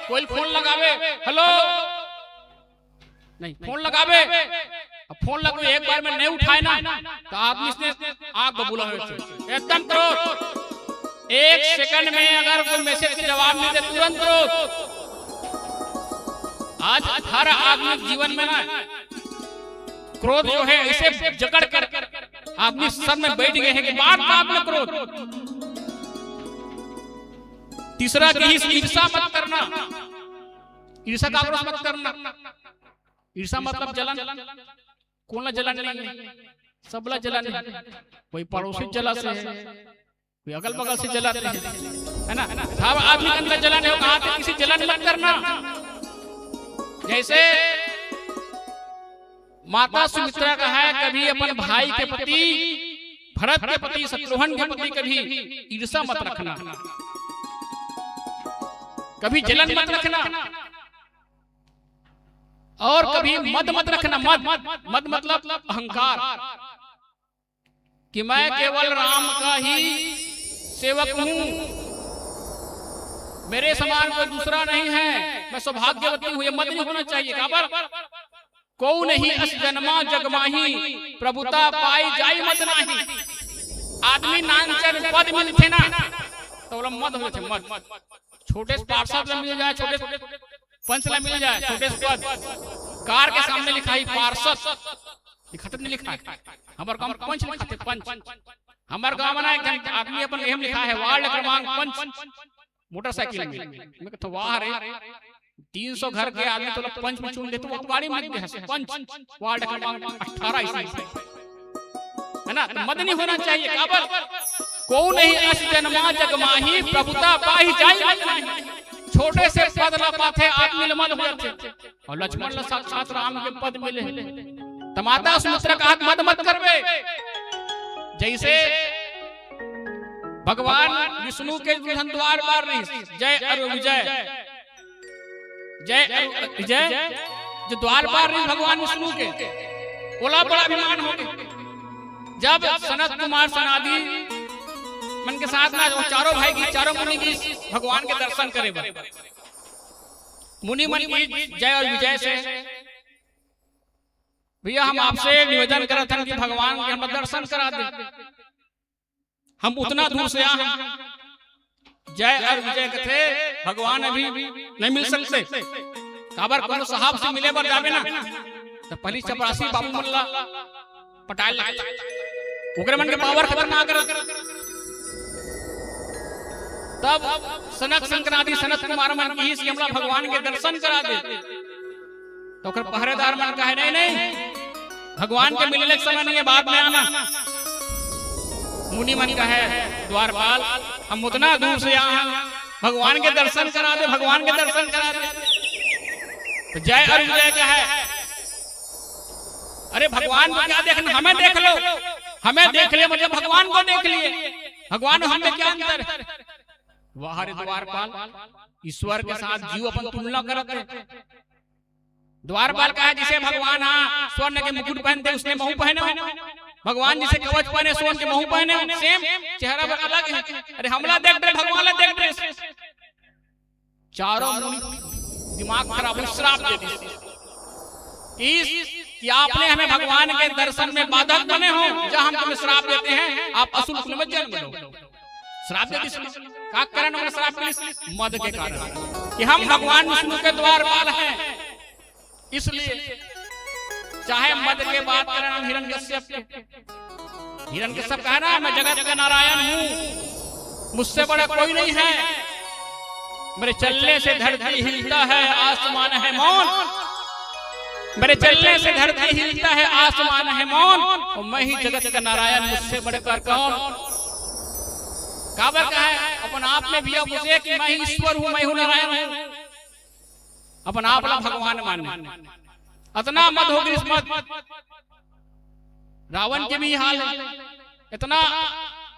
कोई फोन लगावे, "हेलो", नहीं, फोन लगावे, अब फोन लग एक बार में नहीं उठाए ना, तो आदमी से आग बबूला हो जाए। एकदम क्रोध। एक सेकंड में अगर कोई मैसेज के जवाब नहीं दे, तुरंत क्रोध। आज हर आदमी के जीवन में ना क्रोध जो है, इसे जकड़ कर आदमी सर में बैठ गए हैं कि बात बात में क्रोध। तीसरा किहिस ईर्षा मत करना, ईर्षा का क्रोध मत करना। ईर्षा मतलब जलन। कोन ला जलन नहीं है? सबला जलन है। कोई पड़ोसी जला से है, कोई अगल बगल से जला से है, है ना? सब आदमी के अंदर जलन है, कहा तो किसी जलन मत करना। जैसे माता सुमित्रा का है, कभी अपन भाई के प्रति, भरत के प्रति, शत्रुघ्न के प्रति कभी ईर्षा मत रखना, कभी जलन मत रखना, और कभी मद मत रखना। मद, मद मतलब अहंकार, कि मैं केवल राम का ही सेवक हूँ, मेरे समान कोई दूसरा नहीं है, मैं सौभाग्यवती हूँ। ये मद नहीं होना चाहिए। काबर? "कोऊ नहीं अस जन्मा जग माही, प्रभुता पाई जाई मद नाही।" आदमी नानचन पद मिलथे ना, तो ओला मद हो जाथे, मद। छोटे से पार्षद ला मिल जाए, छोटे से पंच ला मिल जाए, छोटे से पद, कार के सामने लिखा ही पार्षद, लिखा तो नहीं लिखा है। हमारे गाँव में पंच लिखा थे, पंच। हमारे गाँव में ना एक जन आदमी अपन एम लिखा है, वार्ड क्रमांक पंच, मोटरसाइकिल में। मैं कहता, "वाह रे, तीन सौ घर के आदमी तो लोग पंच में चुन लेते, वो तो गाड़ी में लिख दे, पंच, वार्ड क्रमांक अठारह इसी।" है ना? तो मद नहीं होना चाहिए। काबर? "कोऊ नहीं अस जन्मा जग माही, प्रभुता पाई जाई मद नाही।" छोटे से पद ला पाथे, आदमी ला मद हो जाथे। और लक्ष्मण ला साक्षात राम के पद मिले। त माता सुमित्रा कहा, "मद मत करबे।" जैसे भगवान विष्णु के दुल्हन द्वारपाल रहिस, जय अरु विजय, जय अरु विजय, जो द्वारपाल रहिस भगवान विष्णु के, ओला बड़ा अभिमान हो गए। जब सनत कुमार सनादि मन के साथ ना, वो चारों भाई गिस, चारों मुनि गिस भगवान के दर्शन करे बर, मुनि मन गिस जय और विजय से, "भैया, हम आपसे निवेदन करत हन कि भगवान के हम दर्शन करा दे, हम उतना दूर से आ हन।" जय और विजय कथे, "भगवान अभी नहीं मिल सकते।" काबर, कोनो साहब से मिले बर जाबे ना, तो पहली चपरासी बाबू मन ला पटाए ला, ओकरे मन के पावर खतरनाक रह। तब सनक संक्रांति, सनत कुमार मन गिस कि हमला भगवान के दर्शन करा दे। तो ओकर पहरेदार मन कहे, "नहीं, नहीं, भगवान के मिलने के समय नहीं है, बाद में आना।" मुनि मन कहे, "द्वारपाल, हम उतना दूर से आए हैं, भगवान के दर्शन करा दे, भगवान के दर्शन करा दे।" तो जय और विजय कहे, "अरे, भगवान को क्या देखना, हमें देख लो, हमें देख ले, मतलब भगवान को देख लिए, भगवान हम में क्या अंतर है?" वाह रे द्वारपाल, ईश्वर के साथ जीव अपन तुलना करत हे। द्वारपाल कहे, "जैसे भगवान हा स्वर्ण के मुकुट पहनते, उसने महू पहने हो। भगवान जैसे कवच पहने, स्वर्ण के महू पहने हो, सेम, चेहरा पर अलग है। अरे, हमला देख डरे, भगवान ला देख डरे।" चारों मुनि दिमाग खराब हो, श्राप दे दिस कि आपने हमें भगवान के दर्शन में बाधक बने हो, जहां हम तुम्हें श्राप देते हैं, आप असुर कुल में जन्म लो। श्राप दे दिस। का कारण ओमन श्राप मिलिस? मद के कारण, कि हम भगवान विष्णु के द्वारपाल हैं, इसलिए। चाहे मद के बात करें हम हिरण्यकश्यप के, हिरण्यकश्यप कहा ना, "मैं जगत का नारायण हूँ, मुझसे बड़ा कोई नहीं है, मेरे चलने से धरती हिलता है, आसमान है मौन, मेरे चलने से धरती हिलता है, आसमान है मौन, और मैं ही जगत का नारायण, मुझसे बढ़कर कौन।" काबर कहा है, अपन आप में भी आप उसे कि मैं ईश्वर हूँ, मैं हूँ नारायण हूँ, अपन आप ला भगवान माने। अतना मद हो गिस, मद। रावण के भी हाल है, इतना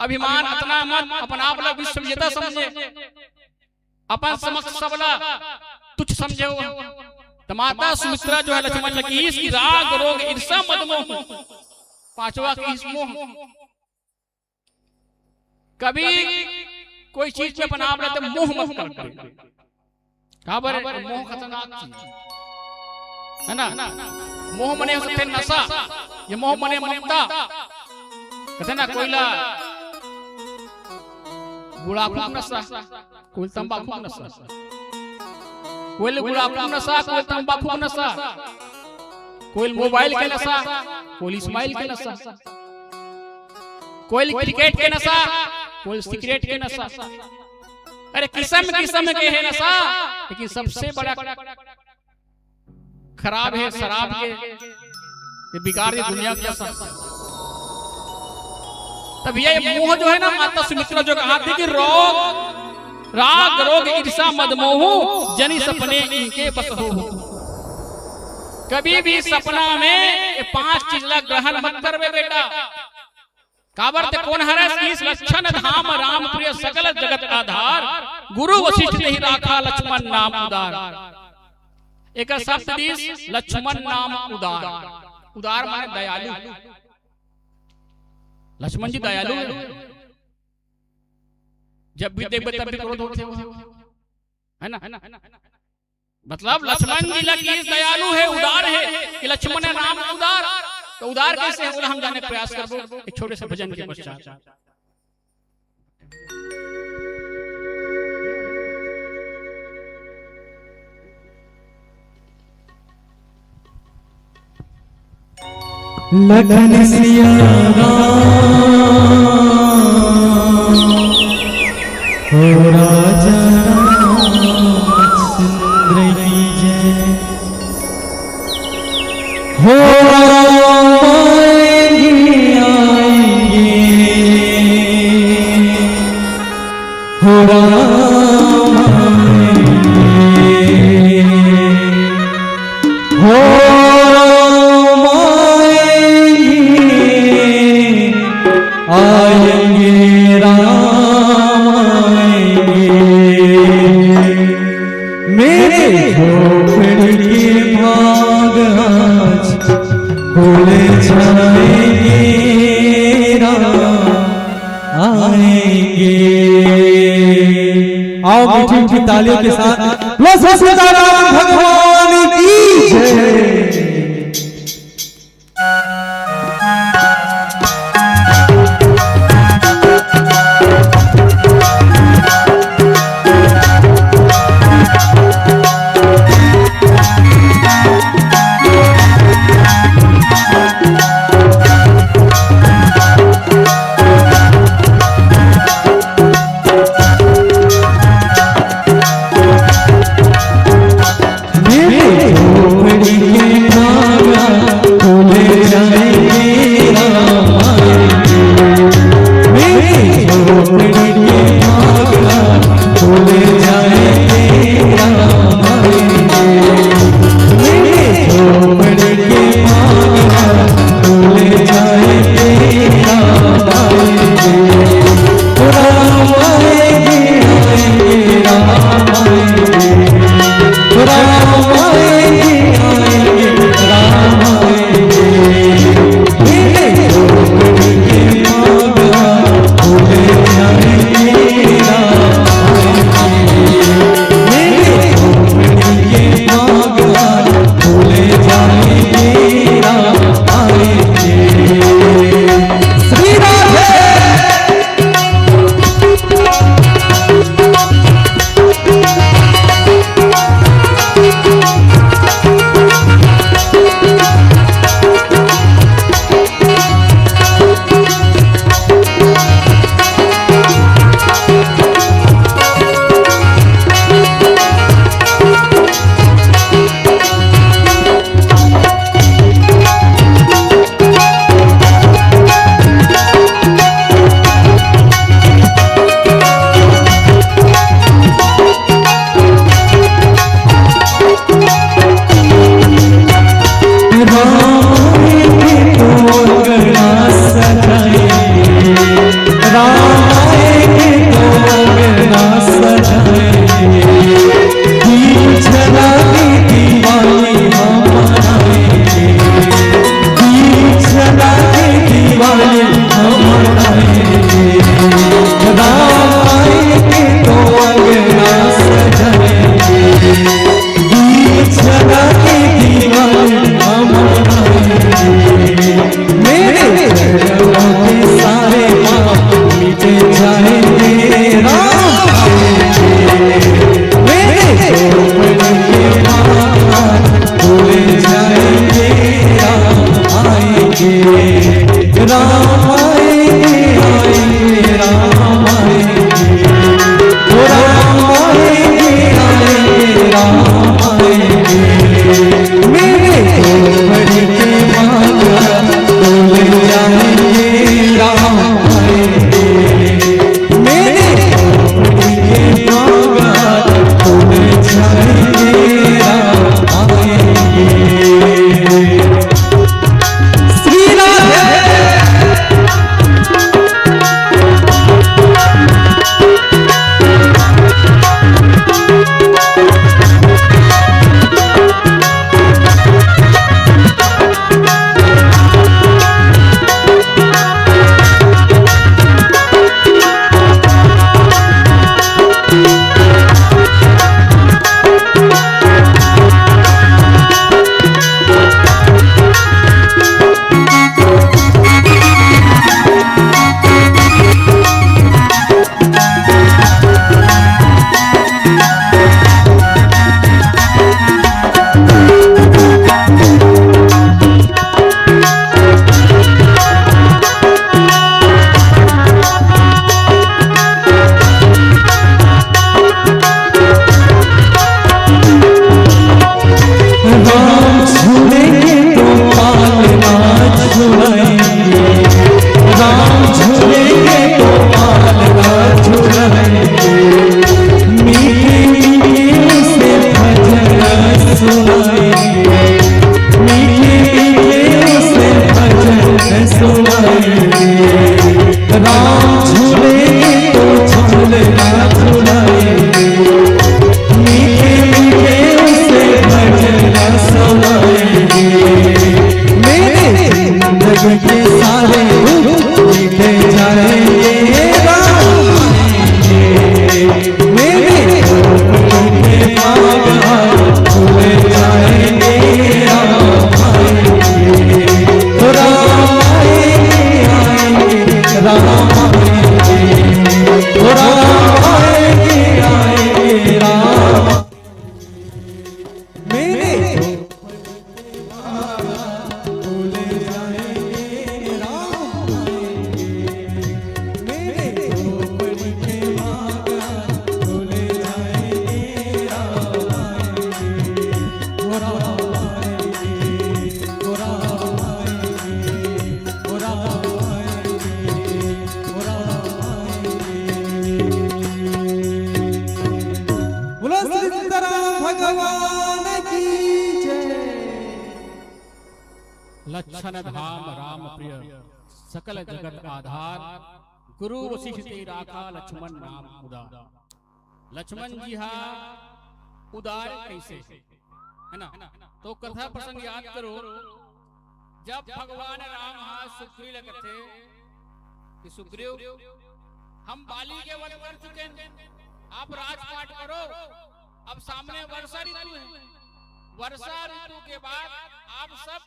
अभिमान, अतना मद, अपन आप ला विश्व विजेता समझे, अपन समक्ष सबला तुच्छ समझे हो। तो माता सुमित्रा जो है लक्ष्मण ल किहिस कि राग रोग ईर्षा मद मोह, पांचवा किहिस मोह। कभी कोई चीज में अपन आप ला त मोह मत कर दे। काबर? मोह खतरनाक चीज है ना। मोह मने हो सकथे नशा, ये मोह मने ममता। कथे ना, कोई ला गुड़ाखू नशा, कोई तंबाकू नशा, कोई गुड़ाखू नशा, कोई तंबाकू नशा, कोई मोबाइल के नशा, कोई स्माइल के नशा, कोई क्रिकेट के नशा, कोई सिगरेट के नशा। अरे किसम किसम के हे नशा, लेकिन सबसे बड़ा खराब हे शराब के, ये बिगाड़ दे दुनिया के नशा। तब ये मोह जो है ना, माता सुमित्रा जो कहा थी कि रोग, राग रोग ईर्षा मद मोह, जनि सपने इनके बस हो। कभी भी सपना में ये पांच चीज ला ग्रहण मत करबे बेटा। काबर ते कोन हरस? ईश लक्षण धाम राम प्रिय सकल जगत आधार, गुरु वशिष्ठ नहीं राखा लक्ष्मण नाम उदार। एक शब्द दिस लक्ष्मण नाम उदार। उदार माने दयालु। लक्ष्मण जी दयालु हे। जब भी देखबे तब भी क्रोध होथे, है ना? मतलब लक्ष्मण जी ला किहिस दयालु हे, उदार हे, कि लक्ष्मण नाम उदार। तो उदार कैसे हे, ओला हम जाने के प्रयास करबो एक छोटे से भजन के पश्चात। लखन सिया राम, हो राजा रामचंद्र की जय। हो राम आएंगे, आएंगे। हो राम आएंगे, हो राम आएंगे, आएंगे राम आएंगे। मेरे झोपड़ी के भाग आज खुल जाएंगे राम आएंगे। आओ मीठी मीठी तालियों के साथ बोलो सीताराम भगवान की जय। लक्षण धाम राम प्रिय, सकल जगत आधार, गुरु वशिष्ठ तेहि राखा, लक्ष्मण नाम उदार। लक्ष्मण जी हा उदार कैसे, है ना? तो कथा प्रसंग याद करो, जब भगवान राम हा सुग्रीव ल कथे कि सुग्रीव, हम बाली के वध कर चुके हैं, आप राजपाट करो, अब सामने वर्षा ऋतु है, वर्षा ऋतु के बाद आप सब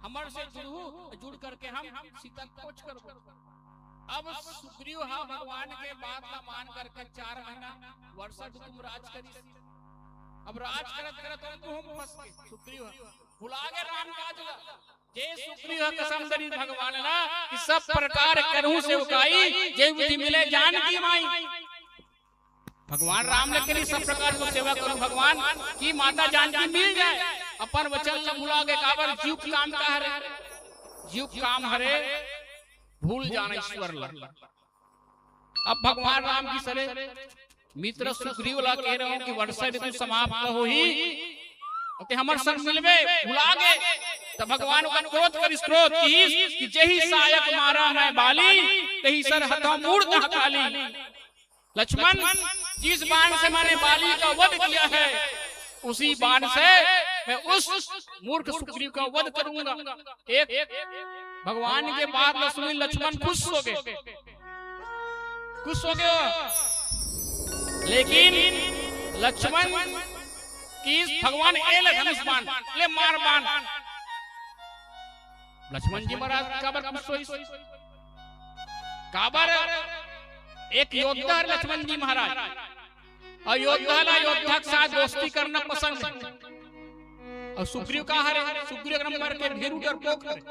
हमर से जुड़हू, जुड़ करके हम सीता खोज करबो। अब सुग्रीव हा भगवान के बात ला मान करके चार महीना वर्षा ऋतु में राज करिस। अब राज करत करत ओमू फंस गे सुग्रीव हा, भुला गे राम काज ला। जे सुग्रीव हा कसम धरिस भगवान ला कि सब प्रकार करहूं सेवकाई, जे विधि मिले जानकी माई। भगवान राम ले करी सब प्रकार के सेवा करूं भगवान, कि माता जानकी मिल जाए। अपन वचन ला भुला गे, काबर जीव के काम का हरे? जीव के काम हरे भूल जाना ईश्वर ला। अब भगवान राम कहिस रे, मित्र सुग्रीव ला कहे रहेंव कि वर्षा ऋतु समाप्त होही, अउ तें हमर संग मिलबे, भुला गे। त भगवान ओकर क्रोध करिस, क्रोध कहिस कि जेहि सायक मारा मैं बाली, तेहि सर हथों मूड़ तह काली। लक्ष्मण, जिस बाण से मैंने बाली का वध किया है, उसी बाण से मैं उस मूर्ख सुग्रीव का वध करूंगा। एक भगवान के बात ला सुनी लक्ष्मण खुश हो गे, खुश हो गे। लेकिन लक्ष्मण कहिस भगवान ए ले धनुष बाण, ले मार बाण। लक्ष्मण जी महाराज काबर खुश होइस? काबर एक योद्धा हरे लक्ष्मण जी महाराज, अउ योद्धा ला योद्धा के साथ दोस्ती करना पसंद हे। अउ सुग्रीव का हरे? सुग्रीव एक नंबर के भीरू डरपोक हरे।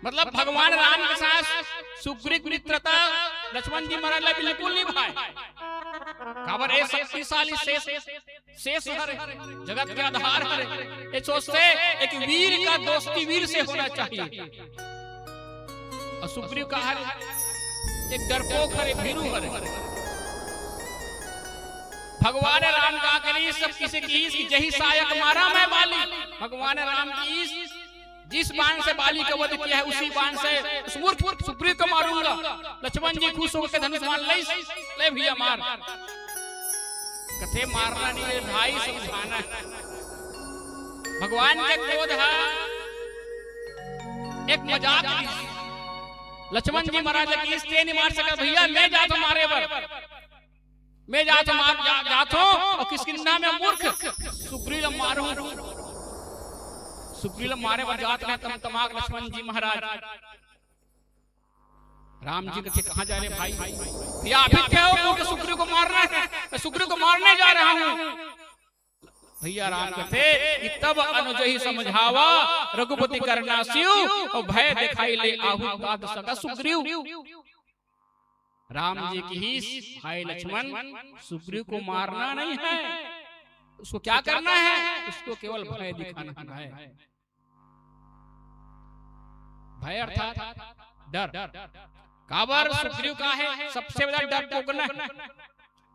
मतलब भगवान राम के साथ सुग्रीव मित्रता लक्ष्मण जी महाराज ला बिल्कुल नइ भाय। काबर ए शक्तिशाली शेष शेष हरे, जगत के आधार हरे। ए सोचथे एक वीर का दोस्ती वीर से होना चाहिए। अउ सुग्रीव का हरे? एक डरपोक हरे, भीरू हरे। भगवान राम का कहिस, सब कहिस कि जेहि सायक मारा मैं बाली। भगवान राम कहिस जिस बाण से बाली का वध किया है, उसी बाण से उस मूर्ख सुग्रीव को मारूंगा। लक्ष्मण जी खुश होकर धनुष बाण लइस, ले भैया मार। कथे मारना नहीं है भाई, समझाना है। भगवान के क्रोध है, एक मजाक कहिस। लक्ष्मण जी महाराज कहिस तें नइ मार सकस भैया, मैं जाथों मारे बर। मैं जाथों मार, जा, जाथों अउ किष्किंधा में मूर्ख सुग्रीव ला मारहूं। सुग्रीव ला मारे बर जात रहे तमतमा के लक्ष्मण जी महाराज। राम जी कथे कहां जा रहे भाई? भैया अभी कहे हो मूर्ख सुग्रीव को मारना है, मैं सुग्रीव को मारने जा रहा हूं। भैया राम कथे कि तब अनुजहि समझावा रघुपति करना सिउ, अउ भय देखाई ले आहू तात सकस सुग्रीव। राम जी कहिस भाई लक्ष्मण, सुग्रीव को मारना नहीं है, उसको क्या करना है? उसको केवल भय दिखाना है, भय। भय अर्थात डर। काबर सुग्रीव का हे सबसे बड़ा डरपोक ना हे।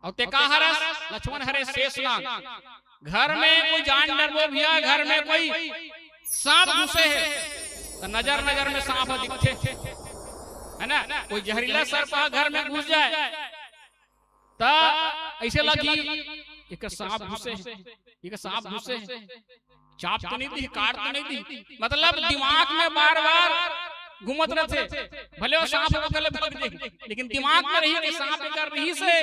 अउ तें का हरस? लक्ष्मण हरे शेष नाग। घर में कोई जान डरबो भैया, घर में कोई सांप घुसे हे त नजर नजर में सांप ह दिखथे, है ना? कोई जहरीला सर्प ह घर में घुस जाए त अइसे लगही, एक सांप घुसे हे, एक सांप घुसे हे, चाप तो नहीं दी, काट तो नहीं दी, मतलब दिमाग में बार बार घूमत रहिथे। भले वो सांप ओकर ले भग जाही, लेकिन दिमाग में रही कि सांप एकर रहिस हे।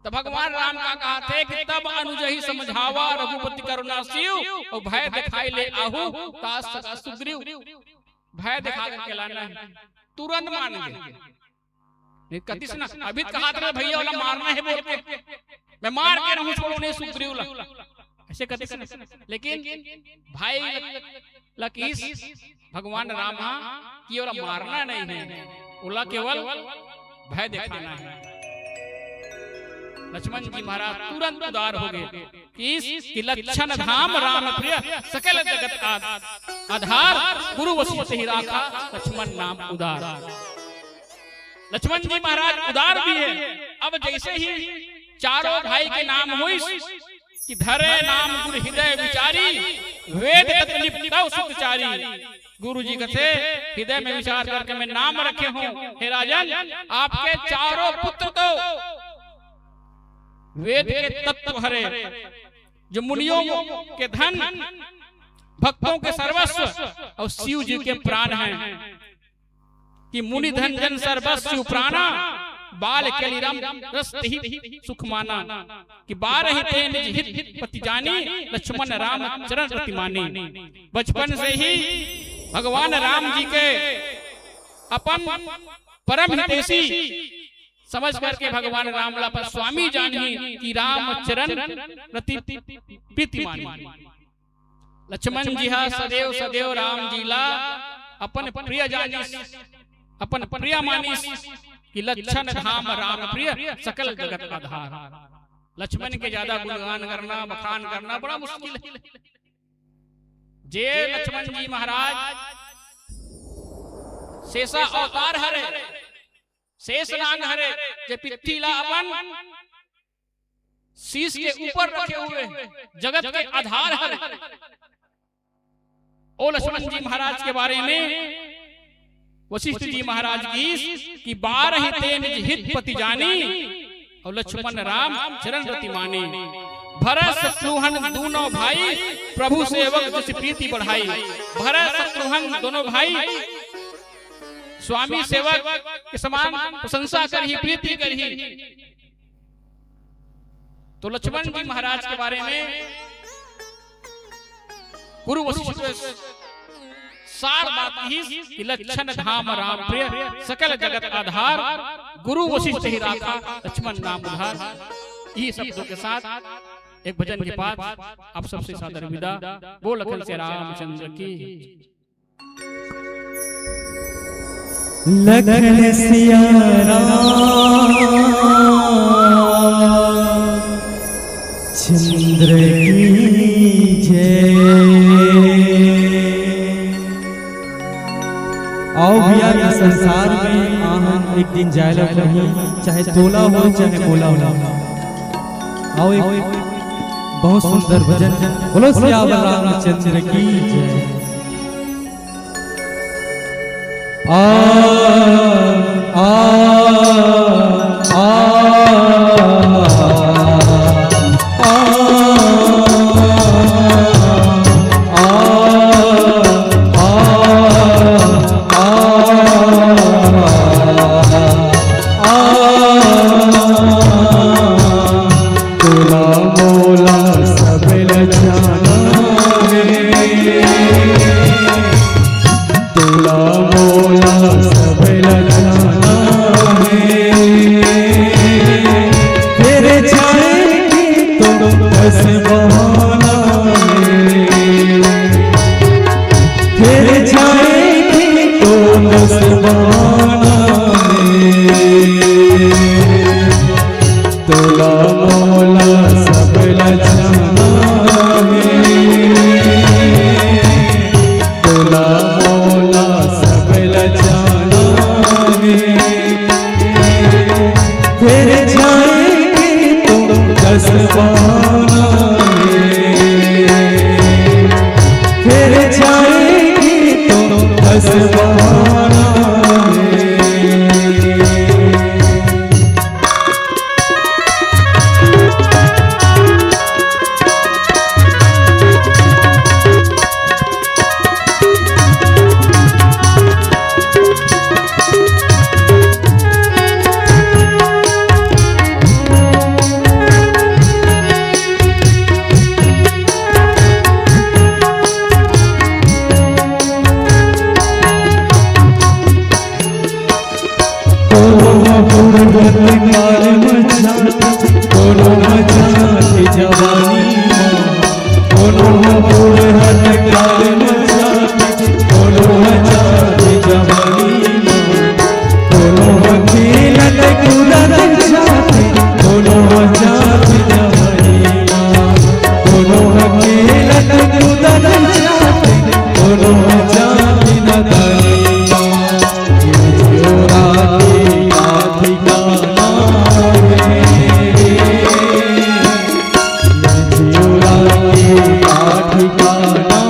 त भगवान राम का कहत हे कि तब अनुजहि समझावा रघुपति करना सिउ, अउ भय देखाई ले आहू तात सकस सुग्रीव। भय देखा करके लाना हे, तुरंत मान गे। नहीं कतिस ना, अभी तो कहत रहे भैया ओला मारना हे बोल के, मैं मार के रहूं छोड़ो नहीं सुग्रीव ला, अइसे कतिस ना। लेकिन भाई ला कहिस भगवान राम हा कि ओला मारना नहीं हे, ओला केवल भय देखाना हे। लक्ष्मण जी महाराज तुरंत उदार हो गे। कहिस कि लक्षण धाम राम प्रिय, सकल जगत आध-, आधार, गुरु वशिष्ठ तेहि राखा, लक्ष्मण नाम उदार। लक्ष्मण जी महाराज उदार भी हे। अब जइसे ही चारों भाई के नाम होइस कि धरे नाम गुरु हृदय विचारी, वेद तत्व लिप तव सुत चारी। गुरु जी कथे, हृदय में विचार करके मैं नाम रखे हूँ, हे राजन, आपके चारों पुत्र तो वेद के तत्व हरे, जो मुनियों के धन, भक्तों के सर्वस्व और शिव जी के प्राण हैं। कि मुनि धन जन सर्वस्व प्राणा, बाल कलि राम रस तेहि सुख माना। कि बारहि ते निज हित पति जानी, लक्ष्मण राम चरण रति मानी। बचपन से ही भगवान राम जी के अपन परम हितैषी समझ करके भगवान राम ला अपन स्वामी जानही कि राम चरण रति प्रीति मानी। लक्ष्मण जी हा सदैव सदैव राम जी ला अपन प्रिय जानिस, अपन प्रिय मानिस कि लक्षण धाम राम प्रिय सकल जगत आधार। लक्ष्मण के ज्यादा गुणगान करना, बखान करना बड़ा मुश्किल है। जे लक्ष्मण जी महाराज शेषा अवतार हरे, शेष नाग हरे, जे पृथ्वी ला अपन शीश के ऊपर रखे हुए जगत के आधार हरे। ओ लक्ष्मण जी महाराज के बारे में वशिष्ठ जी महाराज की कि बारहि ते निज हित पति जानी, और लक्ष्मण राम चरण रति मानी। भरत शत्रुघ्न दूनों भाई, प्रभु सेवक जस प्रीति बढ़ाई। भरत शत्रुघ्न दोनों भाई स्वामी सेवक के समान प्रशंसा करही, प्रीति करही। तो लक्ष्मण जी महाराज के बारे में गुरु वशिष्ठ सार बात कहिस कि लक्षण धाम राम प्रिय, सकल जगत आधार, गुरु वशिष्ठ ही राखा, लक्ष्मण नाम उधार। इही शब्दों के साथ एक भजन के बाद आप सबसे सादर विदा। बोल लखन सिया रामचंद्र की। लखन सिया राम चंद्र की जय। आओ भैया, ये संसार में आहन एक दिन जाए ला कहीं, चाहे तोला हो, चाहे मोला हो। आओ, एक बहुत सुंदर भजन। बोलो सियावर रामचंद्र की जय। आ, आ, आ, आ, आ, आ, आ, आ, तोला मोला सब ल जाना हे, तोला मोला सब ल जाना हे। फेर जाएगी तो दस बहाना हे, फेर जाएगी तो दस बहाना हे। तोला मोला सब ल जाना हे, तोला मोला सब ल जाना हे। फेर जाएगी तो दस बहाना हे, फेर जाएगी तो दस बहाना हे। कोनो ह बुढ़त काल म जात, कोनो ह जात जवानी म, कोनो ह बुढ़त काल म जात, कोनो ह जात जवानी म, कोनो ह खेलत कूदत जात, कोनो ह जात जवानी म, कोनो ह खेलत कूदत जात, कोनो ह जात नदानी म। झिझियोरा के का ठिकाना हे, झिझियोरा के का ठिकाना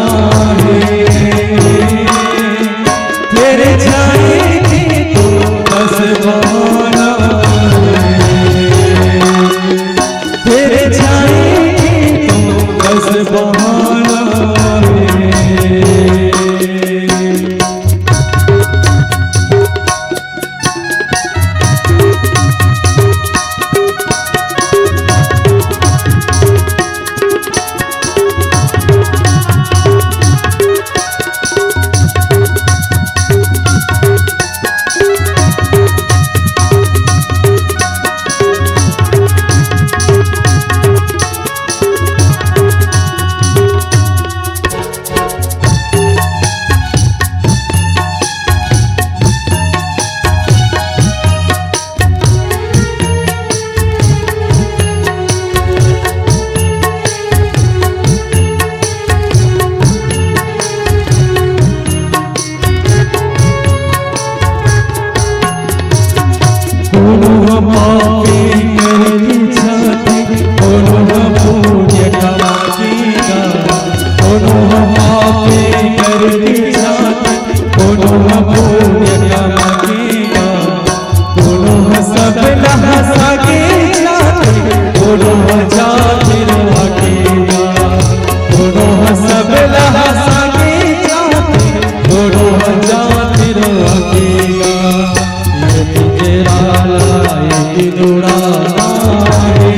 सबला हंसा के जाथे, कोनो जात रोआ के गा। ये पिंजरा ला एक जोड़ा हे।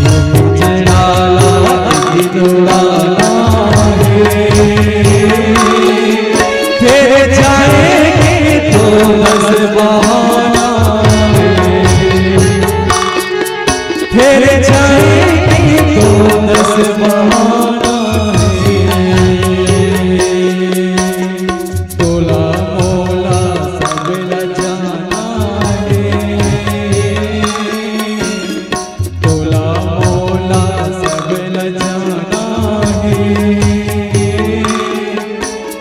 ये पिंजरा ला एक जोड़ा हे। फिर जाएंगे तो बस बहाना हे। फिर जाएंगे तो बस बहाना हे। तोला मोला सब ल जाना हे। तोला मोला सब ल जाना हे।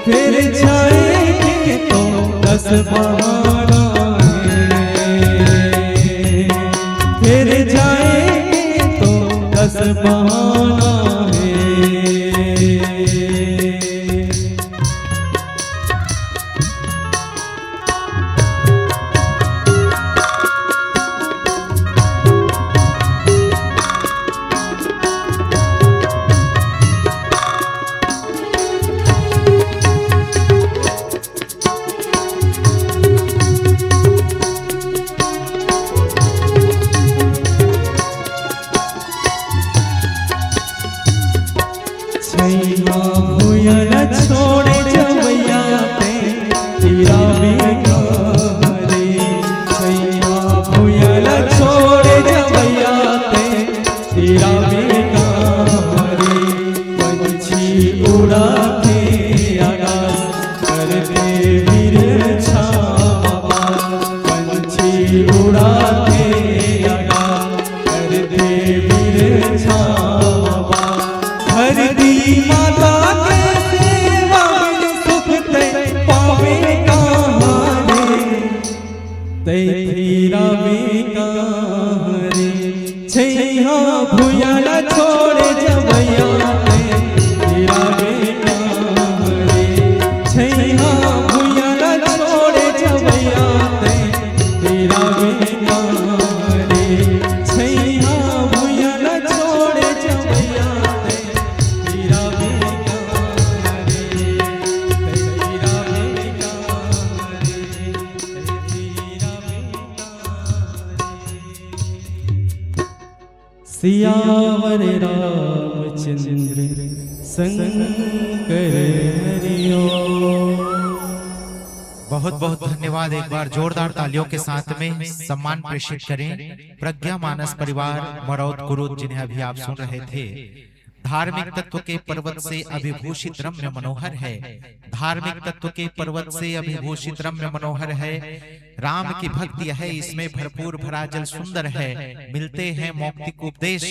फिर जाएंगे तो बस बहाना हे। फिर जाएंगे तो बस बहाना हे। छैया भुइयां ल छोड़े जवइया ते, तेरा बेटा हरे। छैया भुइयां ल छोड़े जवइया ते, तेरा बेटा हरे। पंछी उड़ाथे आकाश, करथे बिरछा बाबा। पंछी उड़ाथे आकाश, करथे बिरछा बाबा। धरती माता के सेवा में सुख तै पावे कहाँ रे? तै तेरा बेटा हरे। छैया भुइयां ल छोड़े जवइया ते, तेरा बेटा हरे। छैया भुइयां ल छोड़े जवइया ते, तेरा बेटा हरे। छैया भुइयां ल छोड़े जवइया ते, तेरा बेटा हरे। तेरा बेटा हरे। सियावर रामचंद्र शंकर हरि ओम। बहुत बहुत धन्यवाद। एक बार जोरदार तालियों के साथ में सम्मान प्रेषित करें प्रज्ञा मानस परिवार मरौद कुरुद, जिन्हें अभी आप सुन रहे थे। धार्मिक तत्व के पर्वत से अभिभूषित रम्य मनोहर है। धार्मिक तत्व के पर्वत से अभिभूषित रम्य मनोहर है। राम की भक्ति है इसमें भरपूर, भरा जल सुंदर है। मिलते हैं मौक्तिक उपदेश,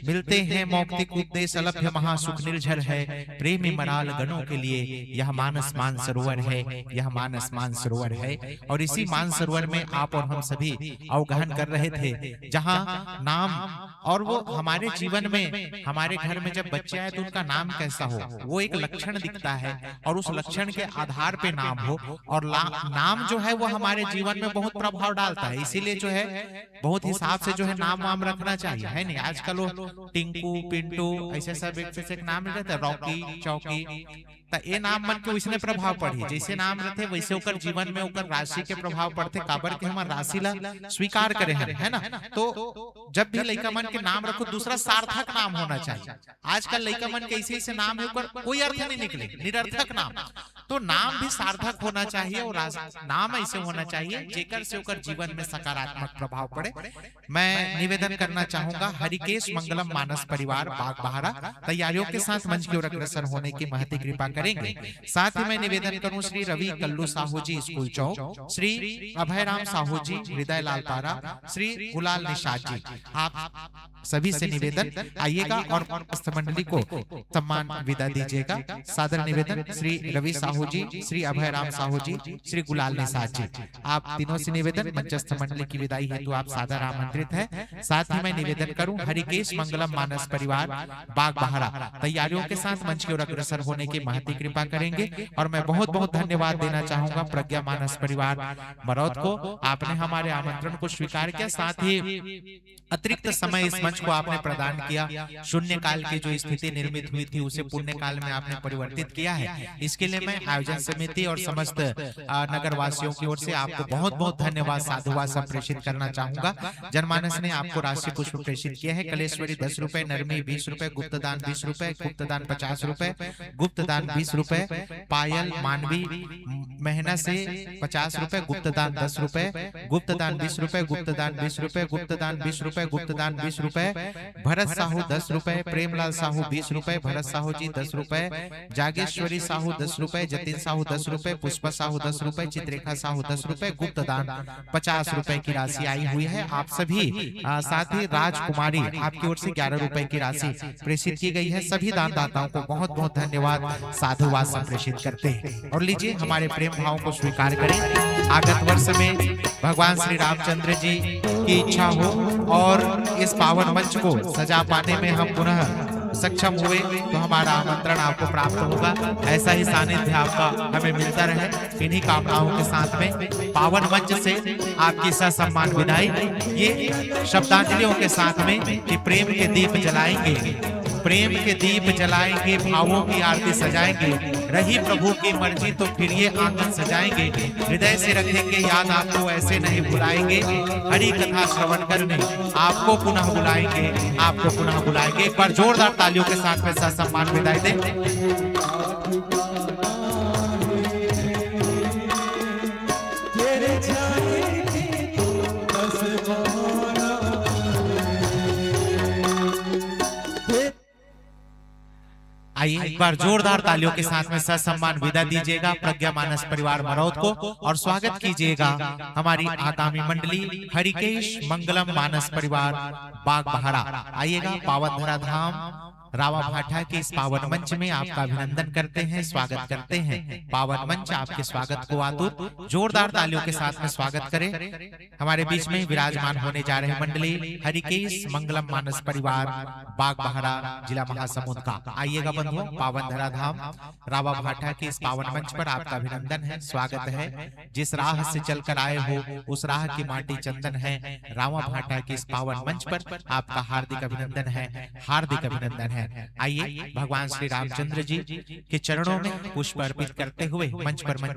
मिलते हैं मौक्तिक उपदेश, अलभ्य महासुख निर्झर है। प्रेमी मराल गणों के लिए यह मानस मानसरोवर है, यह मानस मानसरोवर है। और इसी मानसरोवर में आप और हम सभी अवगहन कर रहे थे, जहाँ नाम और वो हमारे जीवन में, हमारे घर में जब बच्चे आए तो उनका नाम कैसा हो, वो एक लक्षण दिखता है और उस लक्षण के आधार पे नाम हो। और ला-, नाम जो है वो हमारे जीवन में बहुत प्रभाव डालता है। इसीलिए जो है बहुत हिसाब से जो है नाम वाम रखना चाहिए, है नहीं? आजकल वो टिंकू, पिंटू, ऐसे सब एक से एक नाम नहीं रहता, रॉकी, चौकी, त ए नाम मन के वइसने प्रभाव पड़ही, जइसे नाम रथे वइसे ओकर जीवन में ओकर राशि के प्रभाव पड़थे, काबर के हमन राशि ला स्वीकार करे हन, है ना? तो जब भी लइका मन के नाम रखो, दूसरा सार्थक नाम होना चाहिए। आजकल लइका मन के ऐसे ऐसे नाम है, ओकर कोई अर्थ नहीं निकले, निरर्थक नाम। तो नाम भी सार्थक होना चाहिए और रास-, नाम ऐसे होना चाहिए जेकर से ओकर जीवन में सकारात्मक प्रभाव पड़े। मैं निवेदन करना चाहूंगा, हरिकेश मंगलम मानस परिवार बागबहारा तैयारियों के साथ मंच की ओर अग्रसर होने की महती कृपा करेंगे। साथ ही मैं निवेदन करूं, श्री रवि कल्लू साहू जी स्कूल चौक, श्री अभय राम साहू जी हृदय लालपारा, श्री गुलाल निषाद जी, आप सभी से निवेदन, आइएगा और समस्त मंडली को सम्मान विदा दीजिएगा। सादर निवेदन, श्री रवि साहू। साहू जी, श्री अभय राम साहू जी, श्री गुलाल निषाद जी, आप तीनों से निवेदन, मंचस्थ मंडली की विदाई हेतु आप सादर आमंत्रित हैं। साथ ही मैं निवेदन करूं, हरिकेश मंगलम मानस परिवार बागबाहरा तैयारियों के साथ मंच की ओर अग्रसर होने की महती कृपा करेंगे। और मैं बहुत बहुत धन्यवाद देना चाहूंगा प्रज्ञा मानस परिवार मरौद को, आपने हमारे आमंत्रण को स्वीकार किया, साथ ही अतिरिक्त समय इस मंच को आपने प्रदान किया। शून्य काल की जो स्थिति निर्मित हुई थी, उसे पुण्य काल में आपने परिवर्तित किया है। इसके लिए मैं आयोजन समिति और समस्त, अ, नगर वासियों की ओर से आपको बहुत बहुत धन्यवाद, साधुवाद संप्रेषित करना चाहूंगा। जनमानस ने आपको राशि पुष्प प्रेषित किया है। कलेश्वरी दस रुपए, नरमी बीस रुपए, गुप्तदान बीस रुपए, गुप्तदान पचास रुपए, गुप्तदान बीस रुपए, पायल मानवी महीना से पचास रुपए, गुप्तदान दस रुपए, गुप्तदान बीस रुपए, गुप्तदान बीस रुपए, गुप्तदान बीस रुपए, गुप्तदान बीस रुपए, भरत साहू दस रुपए, प्रेमलाल साहू बीस रुपए, भरत साहू जी दस रुपए, जागेश्वरी साहू दस रुपए, जतिन साहू दस रुपए, पुष्पा साहू दस रुपए, चित्रेखा साहू दस रुपए, गुप्तदान पचास रुपए की राशि आई हुई है। आप सभी, अ, साथ ही राजकुमारी आपकी ओर से ग्यारह रुपए की राशि प्रेषित की गई है। सभी दानदाताओं को बहुत बहुत धन्यवाद, साधुवाद संप्रेषित करते हैं। और लीजिए, हमारे प्रेम भाव को स्वीकार करें। आगत वर्ष में भगवान श्री रामचंद्र जी की इच्छा हो और इस पावन मंच को सजा पाने में हम पुनः सक्षम हुए तो हमारा आमंत्रण आपको प्राप्त होगा। ऐसा ही सानिध्य आपका हमें मिलता रहे। इन्हीं कामनाओं के साथ में पावन मंच से आपकी ससम्मान विदाई, ये शब्दांजलियों के साथ में कि प्रेम के दीप जलाएंगे, प्रेम के दीप जलाएंगे, भावों की आरती सजाएंगे, रही प्रभु की मर्जी तो फिर ये आंगन सजाएंगे। हृदय से रखेंगे याद, आपको ऐसे नहीं भुलाएंगे। हरि कथा श्रवण करने आपको पुनः बुलाएंगे, आपको पुनः बुलाएंगे। एक बार जोरदार तालियों के साथ में ससम्मान विदाई दें। आइए, एक बार जोरदार तालियों के साथ में ससम्मान विदा दीजिएगा प्रज्ञा मानस परिवार मरौद को और स्वागत कीजिएगा हमारी आगामी मंडली हरिकेश मंगलम मानस परिवार बागबाहरा। आइएगा, पावन धरा धाम रावा भाटा के इस पावन मंच में आपका अभिनंदन करते हैं, स्वागत करते हैं। पावन मंच आपके स्वागत को आतुर जोरदार तालियों के साथ में स्वागत करें। हमारे बीच में विराजमान होने जा रहे मंडली हरिकेश मंगलम मानस परिवार बागबाहरा, जिला महासमुंद का। आइएगा बंधुओं, पावन धरा धाम रावा भाटा के इस पावन मंच पर आपका अभिनंदन है, स्वागत है। जिस राह से चलकर आए हो, उस राह की माटी चंदन है। रावा भाटा के इस पावन मंच पर आपका हार्दिक अभिनंदन है, हार्दिक अभिनंदन है। आइए, भगवान श्री रामचंद्र जी के चरणों में पुष्प अर्पित करते हुए मंच पर मंच